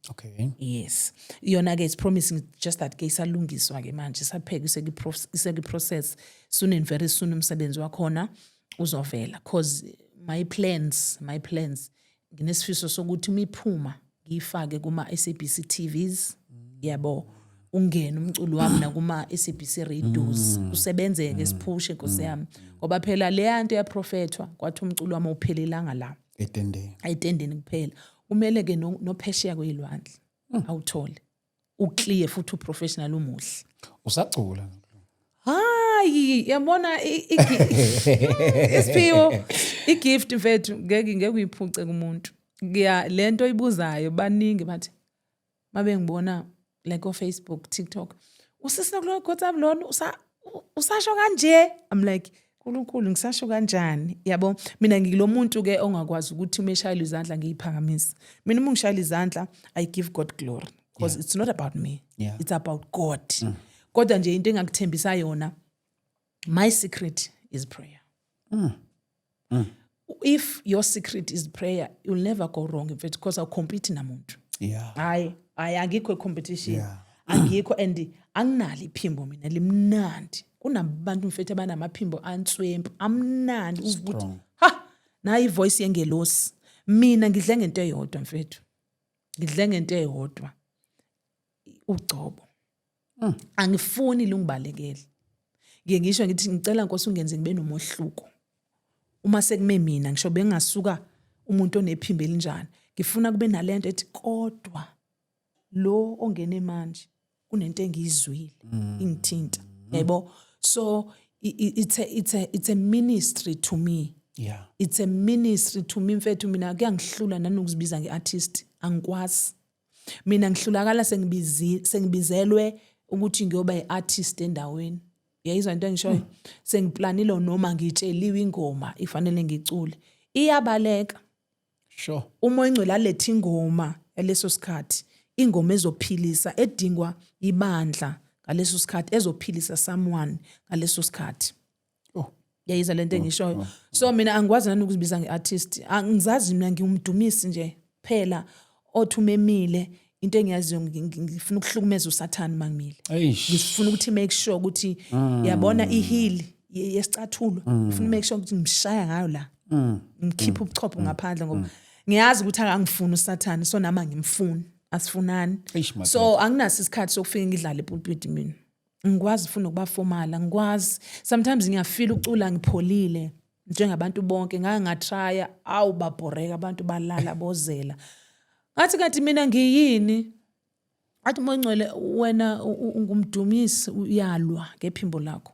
Yes, yona ke it's promising, just that ke isalungiswa ke manje, isaphekwa, isekwi-process. Soon and very soon umsebenzi wakhona uzovela, cause my plans, nginesifiso sokuthi uma iphuma ngiyifake kuma-SABC TVs, yabo, ungene umculo wami nakuma-SABC radios, usebenzeke, siphushe, nkosi yami, ngoba phela leya nto yaprofethwa kwathi umculo wami awuphelelanga la etendeni. Etendeni kuphela. Kumele ke nophesheya kwey'lwandle awuthole uclear futhi uprofessional, umuhle. Usacula? Hayi, yabona, isiphiwo, igift, mfethu, ngeke uyiphuce kumuntu. Ngiya lento oyibuzayo, baningi bathi mabe ngibona like o Facebook, TikTok, "Usisi kulo WhatsApp lona usasho kanje." I'm like, "Nkulunkulu, ngisasho kanjani?" Yabo, mina ngilo muntu ke ongakwazi ukuthi uma eshayela izandla ngiyiphakamise. Mina uma ngishayela izandla, I give God glory, because it's not about me. It's about God. Kodwa nje into engakuthembisa yona, my secret is prayer. If your secret is prayer, you'll never go wrong in fact, because awucompete namuntu. Hayi hayi, angikho competition. Angikho, and anginalo iphimbo mina limnandi. Kunabantu, mfethu, abanamaphimbo answempu, amnandi, uve ukuthi Strong. ha, nayi ivoice yengelosi. Mina ngidle ngento eyodwa, mfethu, ngidle ngento eyodwa, ugcobo. Angifuni lungibalekele. Ngiye ngisho ngithi, ngicela Nkosi ungenze ngibe nomohluko uma sekume mina. Ngisho bengasuka umuntu onephimbo elinjani, ngifuna kube nalento ethi, kodwa lo ongene manje kunento engiyizwile ingithinta, yabo. So it's a ministry to me. It's a ministry to me, mfethu. Mina kuyangihlula nanokuzibiza nge-artist, angikwazi. Mina ngihlulakala sengibizelwe ukuthi ngiyoba i-artist endaweni. Uyayizwa into engishoyo? Sengiplanile noma ngitsheliwe ingoma ifanele ngicule, iyabaleka. Uma ingcwele aletha ingoma yaleso sikhathi, ingoma ezophilisa edingwa ibandla ngaleso sikhathi, ezophilisa someone ngaleso sikhathi. Yayizwa lento engishoyo? So mina angikwazi nani ukuzibiza nge-artist, angizazi. Mina ngiwumdumisi nje phela othi umemile. Into engiyaziyo, ngifuna ukuhlukumeza uSathane mangimile. Eish. Ngifuna ukuthi make sure ukuthi, yabona, i-heel yesicathulo, ngifuna make sure ukuthi ngimshaya ngayo la, ngikhipha ubuchopho ngaphandle, ngoba ngiyazi ukuthi akangifuni uSathane, so nami angimfuni, asifunani. Eish, madoda. So anginaso isikhathi sokufika ngidlale epulpit. Mina ngikwazi funa ukuba formal, angikwazi. Sometimes ngiyafila ucula ngipholile njengabantu bonke. Ngake ngatrya, awu, babhoreka abantu, balala bozela. Ngathi, kanti mina ngiyini? Athi uMoya Ongcwele, wena ungumdumisi, uyalwa ngephimbo lakho,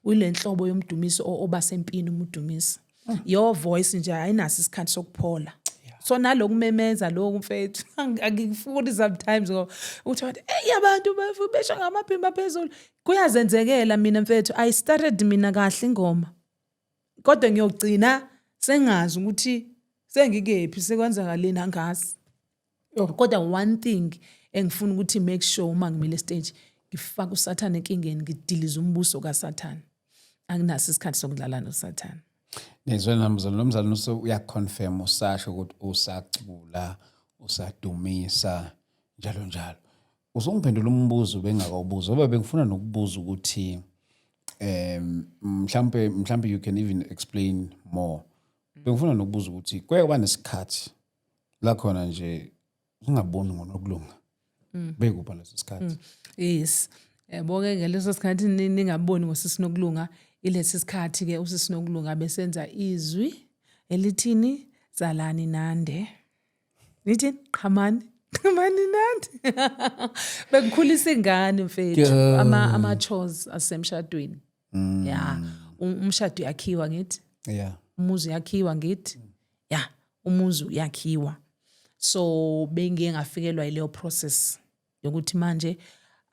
uyile nhlobo yomdumisi oba sempini umdumisi. Your voice nje ayinaso isikhathi sokuphola. So nalokumemeza lokhu, mfethu, angikufuni sometimes, ngoba uthi wathi, "Ey, abantu besho ngamaphimbo aphezulu." Kuyazenzekela. Mina, mfethu, I started mina kahle ingoma, kodwa ngiyogcina sengazi ukuthi sengikephi, sekwenzakaleni, angazi. Kodwa one thing engifuna ukuthi make sure, uma ngimile stage, ngifaka uSathane enkingeni, ngidiliza umbuso kaSathane. Anginaso isikhathi sokudlala noSathane. Nizwe namzalo, nomzalo uyaconfirm, usasho ukuthi usacula, usadumisa, njalo njalo. Usungiphendula umbuzo bengakawubuza, ngoba bengifuna nokubuza ukuthi mhlambe you can even explain more. Bengifuna nokubuza ukuthi kuye kwaba nesikhathi la khona nje ungaboni ngonokulunga. Bekupha leso sikhathi? Yes, yabo ke, ngaleso sikhathi ningaboni ngosisinokulunga, ilesi sikhathi ke usisinokulunga besenza izwi elithini, "Zalani nande," nithi, "Qhamani, qhamani nande." Bekukhulisa ingane, mfethu, ama chores asemshadweni. Ya, umshado uyakhiwa, ngithi. Umuzi uyakhiwa, ngithi. Ya, umuzi uyakhiwa. So bengiye ngafikelwa yileyo process yokuthi manje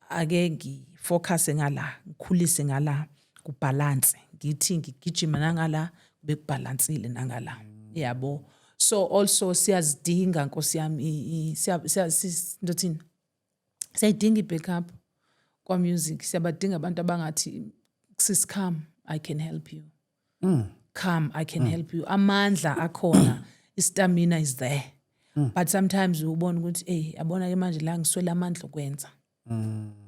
ake ngifocus ngala, ngikhulise ngala, kubalance. Ngithi ngigijima nangala, bekubalansile nangala, yabo. So also siyazidinga, nkosi yami, ndothini, siyayidinga i-backup kwa music. Siyabadinga abantu abangathi, "Sis, come, I can help you. Come, I can help you." Amandla akhona, istamina is there, but sometimes ubona ukuthi, hey, yabona ke manje la ngiswele amandla okwenza.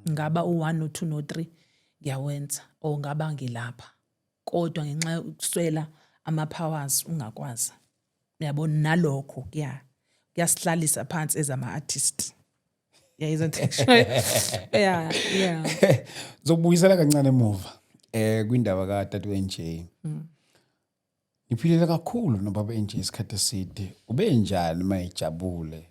Ngaba u1 no2 no3 ngiyawenza, or ngaba ngilapha, kodwa ngenxa yokuswela ama powers ungakwazi, uyabona. Nalokho kuyasihlalisa phansi ezama artist. Yayizwa into engishoyo? Yeah. Zokubuyisela kancane emuva kwindaba kaTata NJ. Ngiphilile kakhulu nobaba NJ isikhathi eside. Ubenjani mayejabule?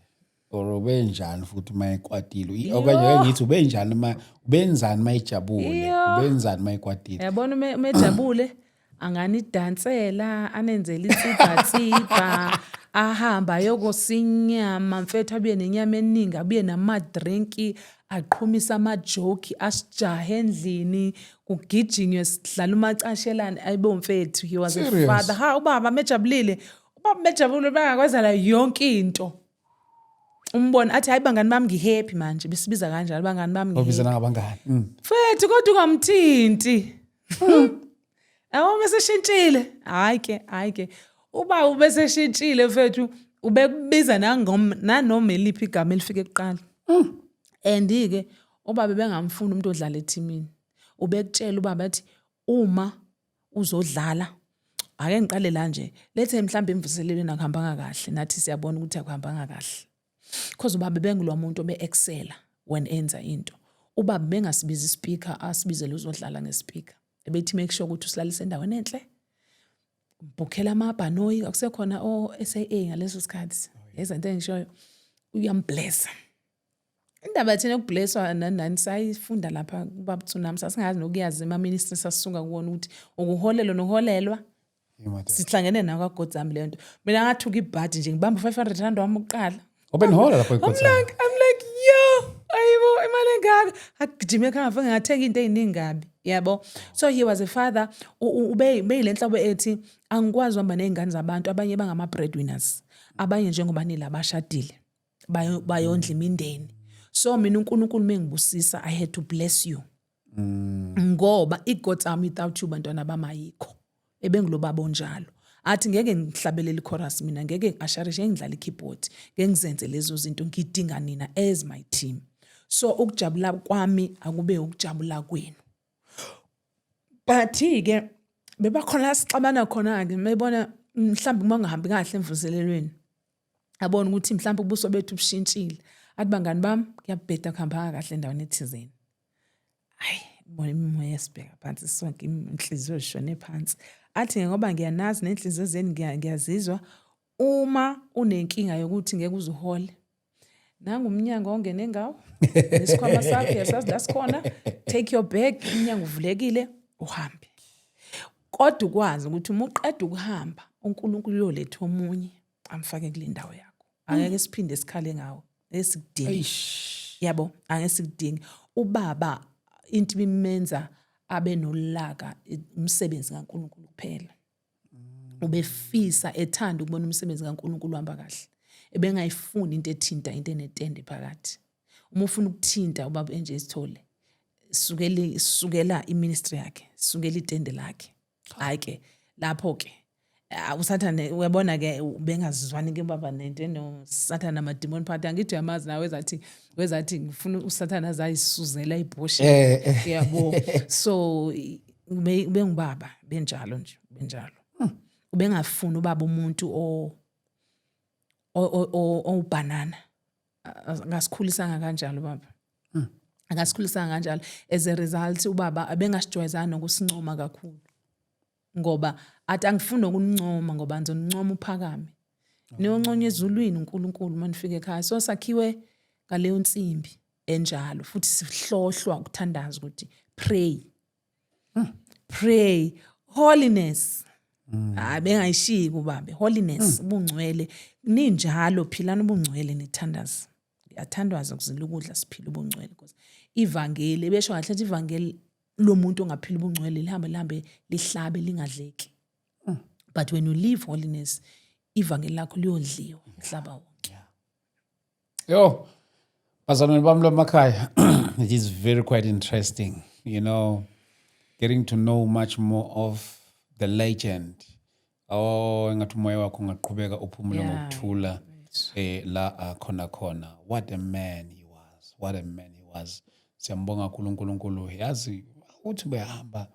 Or ubenjani futhi mayekwatile? Okanye ngithi ubenjani ma ubenzani mayejabule? Ubenzani mayekwatile? Yabona, uma ejabule anganidansela, anenzele insibhansibha, ahamba ayokosa inyama, mfethu, abuye nenyama eningi, abuye namadrinki, aqhumise amajoki, asijahe endlini, kugijinywe, sidlala umacashelane. Ayibo, mfethu, he was a Serious? father. Ha, ubaba mejabulile, ubaba mejabulile bangakwenzela yonke into. Umbona athi, "Hayi bangani bami, ngihappy manje." Besibiza kanjalo, "Bangani bami, ngihappy." Obizana ngabangani. Mfethu, kodwa ungamthinti. Yabo, bese shintshile. Hayi ke, hayi ke. Uba ubese shintshile, mfethu, ubekubiza nangom nanoma eliphi igama elifike kuqala. And ke ubaba bengamfuni umuntu odlala ethimini. Ubekutshela ubaba athi, uma uzodlala Ake ngiqale la nje, lethe mhlawumbe imvuselelweni akuhambanga kahle, nathi siyabona ukuthi akuhambanga kahle, because ubaba bengilwa muntu obe-excela when enza into. Ubaba bengasibiza ispeaker, asibizele uzodlala ngespeaker. Ebethi make sure ukuthi usilalise endaweni enhle, bhukhela amabhanoyi, akusekhona o-SAA ngaleso sikhathi. Yezinto engishoyo, uyamblessa. Indaba thina yokublesswa nani nani sayifunda lapha kubaba Tsunami, sasingazi nokuyazi ema-ministry sasisuka kuwona ukuthi ukuholelwa nokuholelwa. Sihlangene nawo kaGodzami leyo nto. Mina ngathuka ibhadi nje, ngibamba u-R500 wami ukuqala. Obenihola lapho I'm eGodzami? like I'm like yo, ayibo, imali engaka, agijime ekhaya, ngafike ngathenga into ey'ningi kabi, yabo. So he was a father ube lenhlobo ethi angikwazi uhamba ney'ngane zabantu, abanye bangama-breadwinners, abanye njengoba nila bashadile, bayondla imindeni. So mina uNkulunkulu mengibusisa, I had to bless you, ngoba i-God's Army without you, bantwana bamayikho. Ebengilobaba onjalo, athi ngeke ngihlabelele ichorus mina, ngeke ngi-usherishe, ngeke ngidlale i-keyboard, ngeke ngizenze lezo zinto, ngidinga nina as my team. So ukujabula kwami akube ukujabula kwenu. But-ke bebakhona la sixabana khona-ke, mebona mhlawumbe uma kungahambi kahle emvuselelweni, abona ukuthi mhlawumbe ubuso bethu bushintshile, athi, "Bangani bami, kuyabheda, kuhambanga kahle endaweni ethizeni." Hayi, bona imimoya yasibheka phansi sonke, inhliziyo zishone phansi. Athi, "Ngoba ngiyanazi nenhliziyo zenu ngiyazizwa, uma unenkinga yokuthi ngeke uze uhole, nangu umnyango ongene ngawo, nesikhwama sakho uyasazi la sikhona, take your bag, umnyango uvulekile, uhambe. Kodwa ukwazi ukuthi uma uqeda ukuhamba, uNkulunkulu uyoletha omunye amfake kule ndawo yakho. Angeke siphinde sikhale ngawo, esikudingi, yabo, angeke sikudingi." Ubaba into ibimenza abe nolaka umsebenzi kaNkulunkulu kuphela. Ubefisa, ethanda ukubona umsebenzi kaNkulunkulu uhamba kahle. Ebengayifuni into ethinta into enetende phakathi. Uma ufuna ukuthinta ubaba NJ Sithole, sukela sukela iministry yakhe, sukela itende lakhe. Hayi ke, lapho ke usathane uyabona ke, bengazizwani ke baba nento enosathane, namadimoni phakathi. Angithi uyamazi nawe, wezathi ngifuna usathane azayisuzela ibhosha. Yabo, so bengubaba benjalo nje, benjalo. Ubengafuni ubaba umuntu o owubhanana. Akasikhulisanga kanjalo baba, akasikhulisanga kanjalo. As a result, ubaba abengasijwayezanga nokusincoma kakhulu, ngoba athi, "Angifuni ukunincoma, ngoba ngizonincoma uphakame, niyonconywa ezulwini uNkulunkulu uma nifika ekhaya." So sakhiwe ngaleyo nsimbi enjalo, futhi sihlohlwa ukuthandaza ukuthi pray, pray, holiness. Hayi, bengayishiyi kubabe holiness, ubungcwele. Ninjalo, philani ubungcwele, nithandaze. Yathandwaza kuzila ukudla, siphila ubungcwele, because ivangeli besho kahle ukuthi ivangeli lomuntu ongaphila ubungcwele lihambe lihambe lihlabe lingadleki, but when you live holiness, ivangeli lakho liyodliwa umhlaba wonke. Yo, bazalwane bami lamakhaya, it is very quite interesting getting to know much more of the legend. Oh, engathi umoya wakho ungaqhubeka uphumule ngokuthula la akhona khona. What a man he was. What a man he was. Siyambonga kakhulu uNkulunkulu. Yazi uthi behamba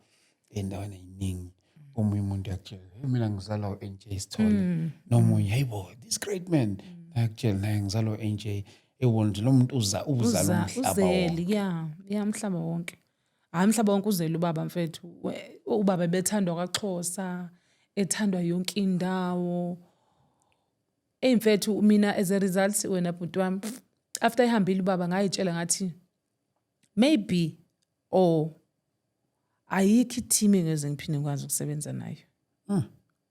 endaweni eziningi, omunye umuntu uyakutshela, "Hey, mina ngizalwa u-NJ Sithole." Nomunye, "Hey bo, this great man." Ayakutshela naye, "Ngizalwa u-NJ." Ewona nje lo muntu uza uzala Uza umhlaba uzeli wonke. Ya, umhlaba wonke. Hayi, umhlaba wonke uzele ubaba mfethu. Ubaba bethandwa kwaXhosa, ethandwa yonke indawo. Eyi mfethu, mina as a result, wena bhuti wami, after ehambile ubaba, ngayitshela ngathi maybe or ayikho i-team engiyoze ngiphinde ngikwazi ukusebenza nayo,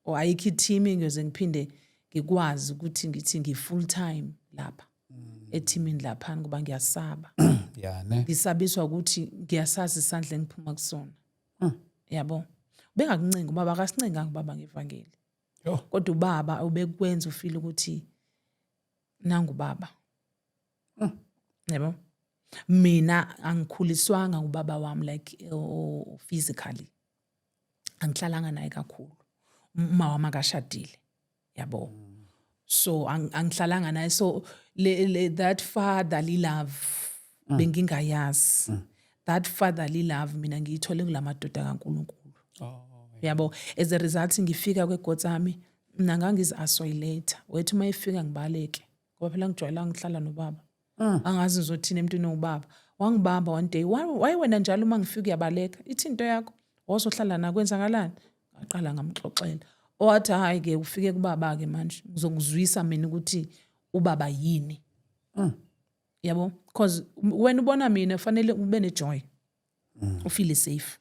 or ayikho i-team engiyoze ngiphinde ngikwazi ukuthi ngithi ngi-full time lapha ethimini laphana, ngoba ngiyasaba. Ya ne. Ngisabiswa ukuthi ngiyasazi isandla engiphuma kusona, yabo. Bengakuncenga ubaba, akasincenganga ubaba ngevangeli. Yo. Kodwa ubaba ubekwenza ufile ukuthi nangu baba, yabo. Mina angikhuliswanga ngubaba wami, like physically angihlalanga naye kakhulu. Uma wami akashadile, yabo, so angihlalanga naye. So that fatherly love bengingayazi. That fatherly love mina ngiyithole kulamadoda kaNkuluNkulu. Oh Yabo, as a result ngifika kwegotsami mina ngangizi-isolate. Wethi uma efika ngibaleke ngoba phela ngijwayelanga ngihlala nobaba, angazi ngizothini emntwini owubaba. Wangibamba one day, "Why wena njalo uma ngifika uyabaleka? Ithi into yakho wozohlala na, kwenzakalani?" Ngaqala ngamxoxela, owathi, "Hhayi-ke, ufike kubaba-ke manje, ngizokuzwisa mina ukuthi ubaba yini." Yabo, because wena ubona mina fanele ube ne-joy, ufeel safe.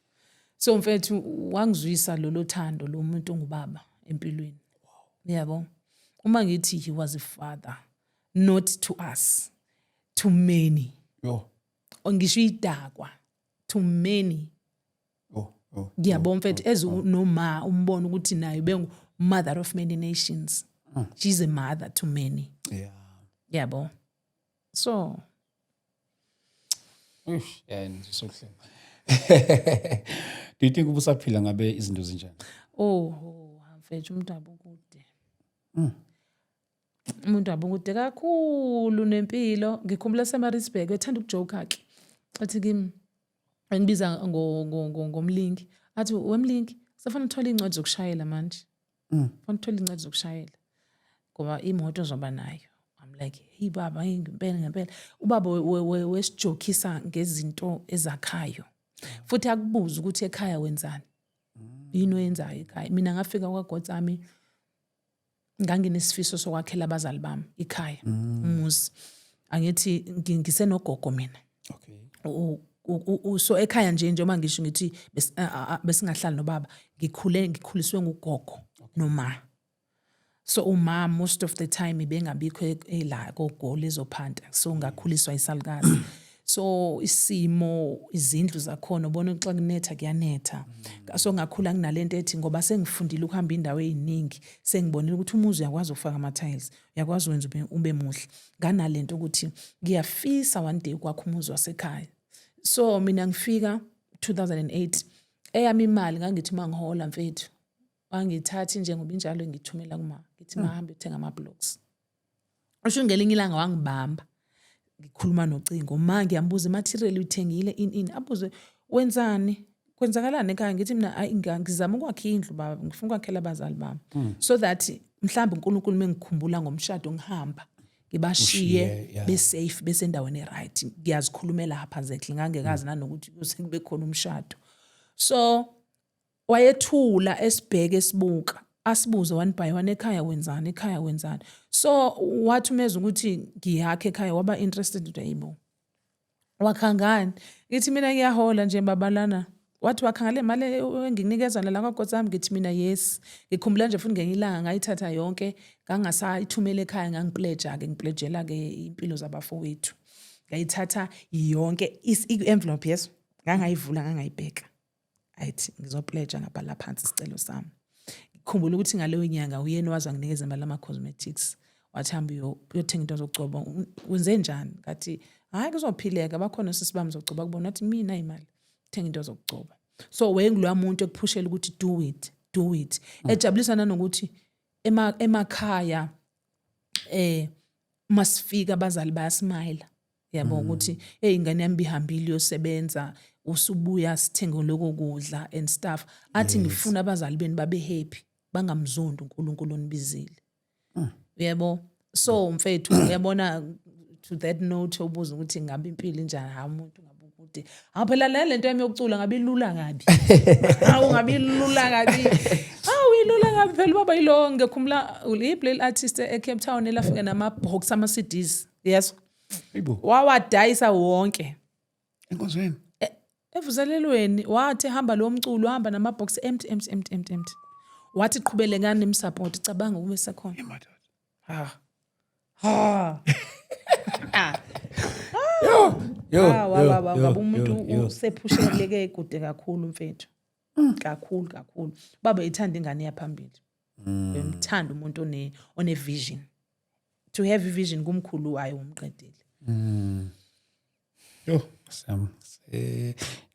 So mfethu, wangizwisa lolo thando lo muntu ongubaba empilweni, yabo. Uma ngithi he was a father not to us, to many. Yo. Ngisho idakwa, to many. Oh. Ngiyabona mfethu, as noma umbona ukuthi naye bengu mother of many nations, she's a mother to many. Yabo, so Uff, yeah, ngisokuhle. Do you think ubusaphila ngabe izinto zinjani? Oh, mfethu, umuntu abukude, umuntu abukude kakhulu nempilo. Ngikhumbula seMaritzburg, ethanda ukujoka ke, athi kimi, engibiza ngomlingi, athi, "Wemlingi, sefana uthole iy'ncwadi zokushayela manje, fanele uthole iy'ncwadi zokushayela ngoba imoto ozoba nayo." I'm like, "Hey baba, hey, ngempela ngempela." Ubaba wesijokisa ngezinto ezakhayo, futhi akubuza ukuthi ekhaya wenzani, yini oyenzayo ekhaya. Mina ngafika kwagotsami nganginesifiso sokwakhela abazali bami ikhaya, umuzi. Angithi ngisenogogo mina. So ekhaya nje, njengoba ngisho ngithi besingahlali nobaba, ngikhule ngikhuliswe ngugogo noma. So uma most of the time ibengabikho ela kogoli ezophanta, so ngakhuliswa isalukazi. So isimo, izindlu zakhona, ubona xa kunetha kuyanetha. So ngakhula nginalento ethi ngoba sengifundile ukuhamba indawo eziningi, sengibonile ukuthi umuzi uyakwazi ukufaka ama-tiles, uyakwazi ukwenza ube muhle. Nganalento ukuthi ngiyafisa one day ukwakha umuzi wasekhaya. So mina ngifika 2008, eyami imali ngangithi uma ngihola mfethu, wangithathi njengoba injalo, ngithumela kuma, ngithi mahambe uthenga ama-blocks. Usho ngelinye ilanga wangibamba ngikhuluma nocingo, ma ngiyambuza imaterial uyithengile, ini ini, abuze wenzani, kwenzakalani ekhaya. Ngithi mina, "Ayi, ngizama ukwakha indlu baba, ngifuna ukwakhela abazali bami so that mhlawumbe uNkulunkulu mengikhumbula ngomshado ngihamba ngibashiye Ushiye, yeah. be-safe, besendaweni e-right." Ngiyazikhulumela haphazekhle, ngangekazi nanokuthi kuze kube khona umshado. So wayethula, esibheke, esibuka, asibuze one by one, ekhaya wenzani, ekhaya wenzani. So wathi umeza ukuthi ngiyakhe ekhaya, waba interested ukuthi, "Ayibo, wakha ngani?" Ngithi mina, "Ngiyahola nje babalana." Wathi, "Wakha ngale mali engikunikeza la kwagotsami?" Ngithi mina, "Yes." Ngikhumbula nje futhi ngenye ilanga ngayithatha yonke, ngangasayithumela ekhaya, ngangipledge-ke, ngiplejela-ke impilo zabafowethu. Ngayithatha yonke i-envelope, yes, ngangayivula, ngangayibheka, ayithi ngizopledge, ngabhala phansi isicelo sami. Ngikhumbula ukuthi ngaleyo nyanga uyena waze wanginikeza imali ama-cosmetics, wathi, "Hamba uyothenga into zokugcoba." "Wenze njani?" Ngathi, "Hhayi, kuzophileka, bakhona osisi bami zogcoba kubona." Wathi, "Mina imali, thenga into zokugcoba." So wayenguloya muntu ekuphushela ukuthi do it, do it, ejabulisa nanokuthi emakhaya masifika abazali bayasmayila, yabo, ukuthi hey, ingane yami bihambile iyosebenza, usubuya sithenge lokho kudla and stuff. Athi, "Ngifuna abazali benu babe happy, bangamzondi uNkulunkulu onibizile." Uyabo, so mfethu, uyabona, to that note ubuza ukuthi ngabe impilo injani, ha, umuntu ngabe ukuthi ha, phela le lento yami yokucula ngabe ilula kabi, hawu, ngabe ilula kabi, hawu, ilula kabi phela. Ubaba yilo, ngikhumbula yiphi leli artist eCape Town elafika nama-box ama-CDs, yes. Hayibo. Wawadayisa wonke. Enkonzweni? Evuselelweni. Wathi hamba lo mculo, hamba nama-box empty, empty, empty, empty, empty. Wathi, "Qhubelekani nimsupport." Cabanga ukube sekhona. Emadoda. Ha ha. Yo yo. Ah, Yo, waba yo, ngabe umuntu yo, yo. usephusheleke kude kakhulu mfethu, kakhulu kakhulu. Baba ithanda ingane yaphambili, bemthanda umuntu one vision. To have a vision kumkhulu wayo, umqedile. Yo, Sam.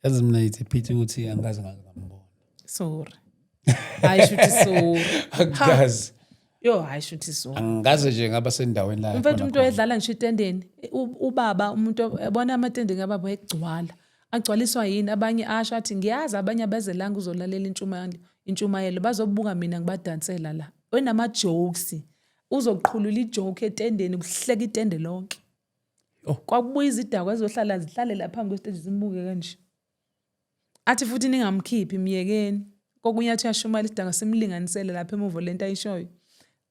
Yazi mina it's a pity ukuthi angikaze ngaze ngambona. Sorry, hayi, shuthi sorry. Angikaze. Yo, hayi, shuthi sorry. Angikaze nje ngaba sendaweni la. Mfethu, khona umuntu khona. oyedlala ngisho itendeni, ubaba, umuntu ebona amatende kababa egcwala, agcwaliswa yini? Abanye asho athi, "Ngiyazi abanye abezelanga uzolalela intshumayelo." Intshumayelo bazobuka mina ngibadansela la. Wenama jokes. Uzoqhulula ijoke etendeni, kuhleka itende lonke. Oh. Kwakubuya izidakwa ezohlala zihlale la phambi kwesiteji zimbuke kanje. Athi futhi ningamkhiphi, myekeni. Kokunye athi uyashumayela, isidakwa simlinganisele lapha emuva lento ayishoyo.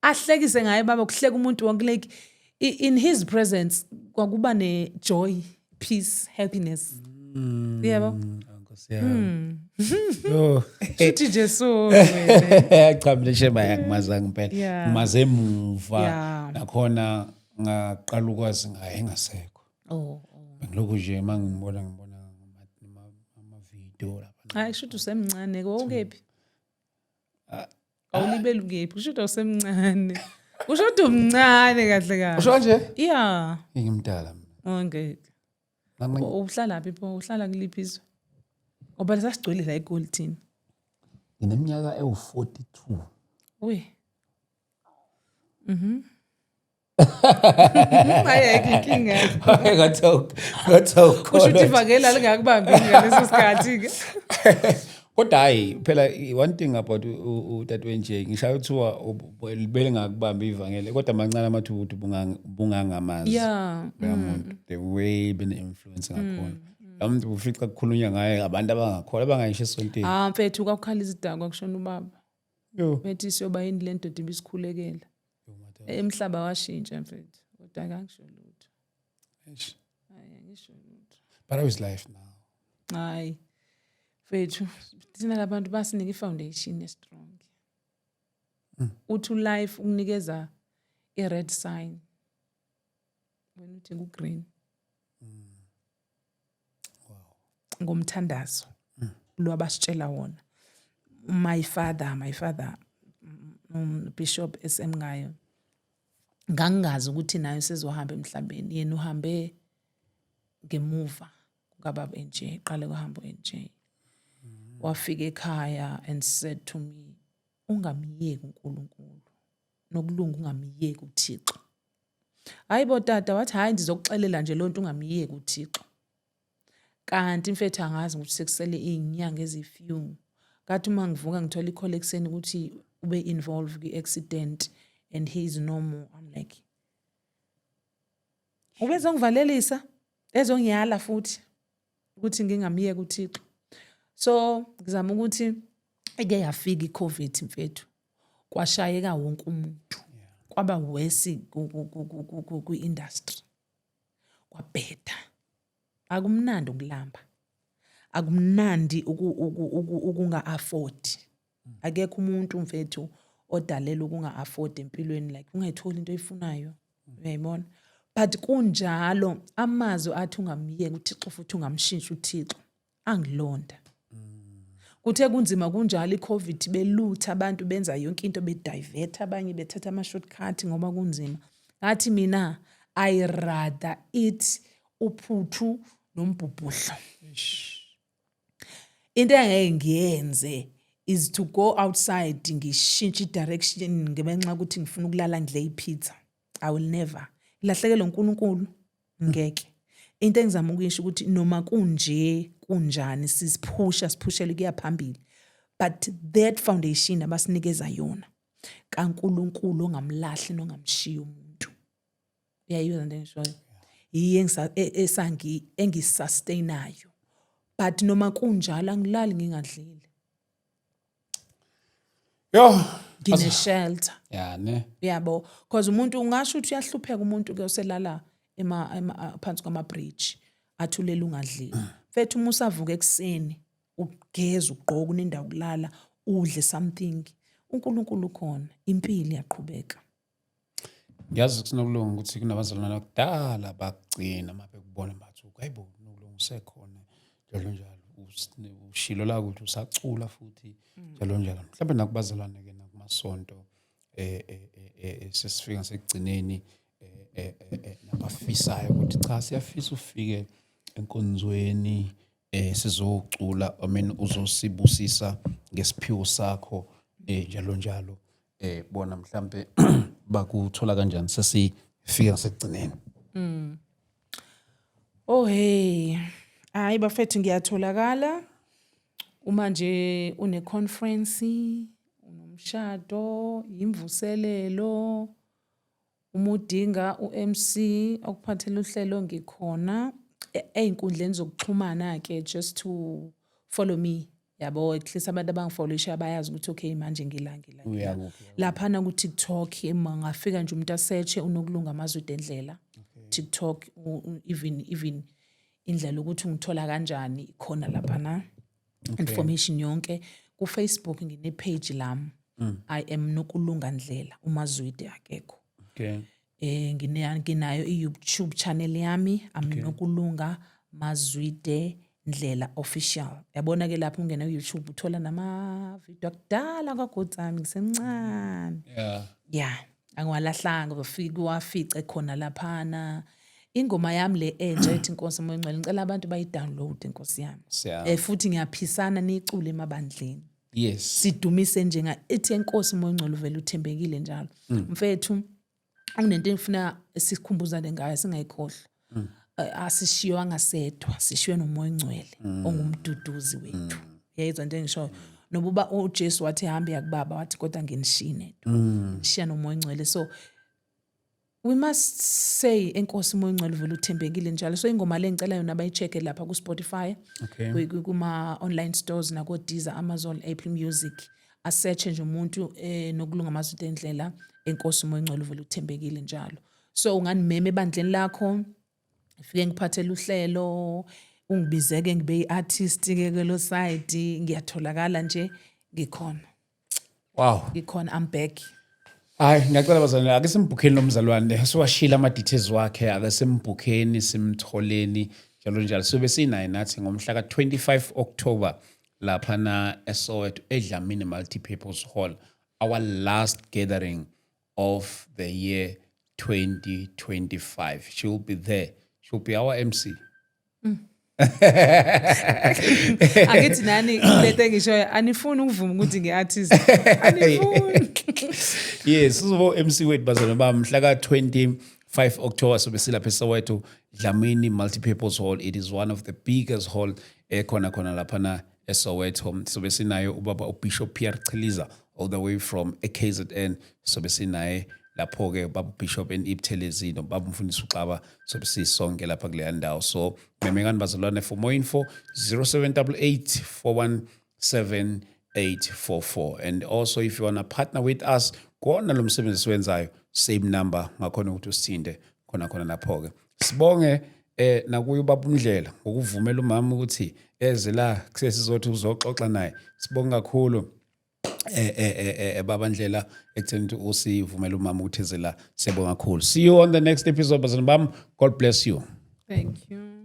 Ahlekise ngaye baba, kuhleka umuntu wonke, like in his presence kwakuba ne joy, peace, happiness. Yebo. Nkosi yami. Yo. Shuthi nje so wena. Cha, mina shema yangimaza ngempela. Ngimaze emuva. Nakhona ngaqala ukwazi ngaye engasekho. Oh. Bengilokhu nje mangimbona ngibona ama-video lapha. Hayi, shuthi usemncane ke, wawukephi? Awulibeli ukephi? Kusho ukuthi awusemncane. Kusho ukuthi umncane kahle kahle. Usho kanje? Yeah. Ngimdala mina. Oh, ngeke. Uhlala phi pho? Uhlala kuliphi izwe? Ngoba sasigcwele la eGoli thina. Ngineminyaka ewu-42. We. Ayekho inkinga. Ngathi Kusho ukuthi ivangeli alingakubambi ngaleso sikhathi ke. Kodwa hayi phela, one thing about utata nje, ngishaye kuthiwa belingakubambi ivangeli, kodwa mancane amathuba ukuthi bungangamazi loya muntu, the way bene-influence ngakhona. La muntu ufica kukhulunywa ngaye abantu abangakholwa, abangayisho esontweni. Ah mfethu, kwakukhala izidakwa kushona ubaba. Yo. Bethi siyoba yini le ndoda ibisikhulekela. Emhlaba washintsha mfethu. Kodwa akangisho lutho. Eish. Hayi, angisho lutho. But how is life now? Hayi. Mfethu, thina labantu basinika i-foundation e-strong. Uthi life ukunikeza i-red sign. Wena uthi ku-green. Ngomthandazo lo abasitshela wona. My father, Bishop SM ngayo. Ngangingazi ukuthi naye sezohamba emhlabeni. Yena uhambe ngemuva kukababa NJ, qale kuhamba NJ. Wafika ekhaya and said to me, "Ungamyeki uNkulunkulu. Nokulunga, ungamyeki uThixo." Hayi bo tata, wathi hayi, ndizokuxelela nje lonto, ungamyeki uThixo. Kanti mfethu angazi ukuthi sekusele iy'nyanga ezi-few. Kathi uma ngivuka ngithola i-call ekuseni ukuthi ube involved kwi-accident and he is no more. I'm like, ubezongivalelisa, ezongiyala futhi ukuthi ngingamyeki uThixo. So ngizama ukuthi ike yafika i-COVID mfethu, kwashayeka wonke umuntu, kwaba worse kwi-industry, kwabheda. Akumnandi ukulamba, akumnandi ukunga-afford. Akekho umuntu mfethu odalela ukunga-afford empilweni, like ungayitholi into oyifunayo, uyayibona? But kunjalo, amazwi athi ungamyeki uThixo futhi ungamshintshi uThixo angilonda. Kuthe kunzima kunjalo, i-COVID, belutha abantu, benza yonke into, bedivert abanye, bethatha ama-shortcut ngoba kunzima. Ngathi mina I rather eat uphuthu nombhubhudlo. Into engeke ngiyenze is to go outside ngishintshe i-direction ngenxa yokuthi ngifuna ukulala ngidle i-pizza. I will never. Ngilahlekelwe uNkulunkulu, ngeke. Into engizama ukuyisho ukuthi noma kunje kunjani, sisiphusha, siphushele kuya phambili, but that foundation abasinikeza yona kaNkulunkulu ongamlahli nongamshiya umuntu, uyayizwa into engishoyo? Yiyo esangi engisustainayo. But noma kunjalo, angilali ngingadlile. Yo. Ngine shelter. Ya ne. Yabo, because umuntu ungasho ukuthi uyahlupheka umuntu ke oselala ema phansi kwama bridge, athulela ungadlile. Mfethu, uma usavuka ekuseni, ugeza, ugqoka, unendawo kulala, udle something, uNkulunkulu ukhona, impilo iyaqhubeka. Ngiyazi kuSinokulunga ukuthi kunabazalwane bakudala bakugcina uma bekubona bathi, "Hayibo, Nokulunga usekhona," njalo njalo. Ushilo la ukuthi usacula futhi, njalo njalo. Mhlawumbe nakubazalwane ke nakumasonto, sesifika sekugcineni, nabafisayo ukuthi cha, siyafisa ufike enkonzweni, sizocula, I mean uzosibusisa ngesiphiwo sakho, njalo njalo, bona mhlambe bakuthola kanjani sesifika sekugcineni? Oh hey. Hayi bafethu, ngiyatholakala. Uma nje une conference, unomshado, imvuselelo, uma udinga u-MC okuphathela uhlelo, ngikhona. Ey'nkundleni zokuxhumana-ke, just to follow me, yabo, at least abantu abangifollowisha bayazi ukuthi okay, manje ngila ngila ngila. Uyakuphi? Laphana ku-TikTok, ngafika nje umuntu asearche uNokulunga Mazwide Ndlela TikTok, even indlela ukuthi ungithola kanjani ikhona laphana, information yonke. Ku-Facebook ngine-page lami, I am Nokulunga Ndlela, uMazwide akekho. Nginayo i-YouTube channel yami, am Nokulunga Mazwide Ndlela Official. Yabona ke, lapho ungena ku-YouTube uthola nama-video akudala kwaGodzami ngisemncane. Yeah, angiwalahlanga, bafike wafice khona laphana. Ingoma yami le entsha ethi Inkosi Moya Ngcwele, ngicela abantu bayi-download, inkosi yami. Futhi ngiyaphisana nicule emabandleni. Sidumise njenga ethi enkosi Moya Ngcwele uvela uthembekile njalo. Mfethu, kunento engifuna sikhumbuzane ngayo singayikhohlwa. Asishiywanga sedwa, sishiywe noMoya Ongcwele ongumduduzi wethu. Yayizwa into engishoyo? Nobuba uJesu wathi hambe yakubaba, wathi kodwa nginishiye nedwa. Ngishiya noMoya Ongcwele. So we must say enkosi Moya Ongcwele vele uthembekile njalo. So ingoma le ngicela yona bayi-check lapha ku Spotify, kuma online stores nako Deezer, Amazon, Apple Music. Asearch nje umuntu Nokulunga Mazwide Ndlela, enkosi Moya Ongcwele vele uthembekile njalo. So unganimema ebandleni lakho, ngifike ngiphathele uhlelo, ungibizeke ngibe i-artist ke kwelo side, ngiyatholakala nje, ngikhona. Ngikhona, I'm back. Hayi, ngiyacela bazalwane, ake simbhukheni lo mzalwane, siwashila ama-details wakhe, ake simbhukheni, simtholeni njalo njalo. Sobe sinaye nathi ngomhla ka-25 October laphana eSoweto eDlamini Multi-Purpose Hall, our last gathering of the year 2025. She will be there. She will be our MC. Akithi nani lento engishoyo, anifuni ukuvuma ukuthi ngi-artist, anifuni. Yes, uzoba MC wethu, bazalwane bami, mhla ka 25 October sobe silapha eSoweto, Dlamini Multi-Purpose Hall. It is one of the biggest hall ekhona khona laphana eSoweto. Sobe sinayo ubaba uBishop Pierre Chiliza all the way from eKZN. Sobe sinaye lapho ke baba uBishop N Buthelezi nobaba umfundisi uXaba, sobe sisonke lapha kuleya ndawo. So memekani bazalwane. For more info, 0788 417 844. And also if you want to partner with us kona lo msebenzi esiwenzayo, same number, ngakhona ukuthi usithinde khona khona lapho ke. Sibonge nakuye ubaba uNdlela ngokuvumela umama ukuthi eze la kusesizothi uzoxoxa naye. Sibonge kakhulu baba Ndlela ekutheni ukuthi usivumela umama ukuthi eze la. Siyabonga kakhulu. See you on the next episode, bazalwane bami. God bless you. Thank you.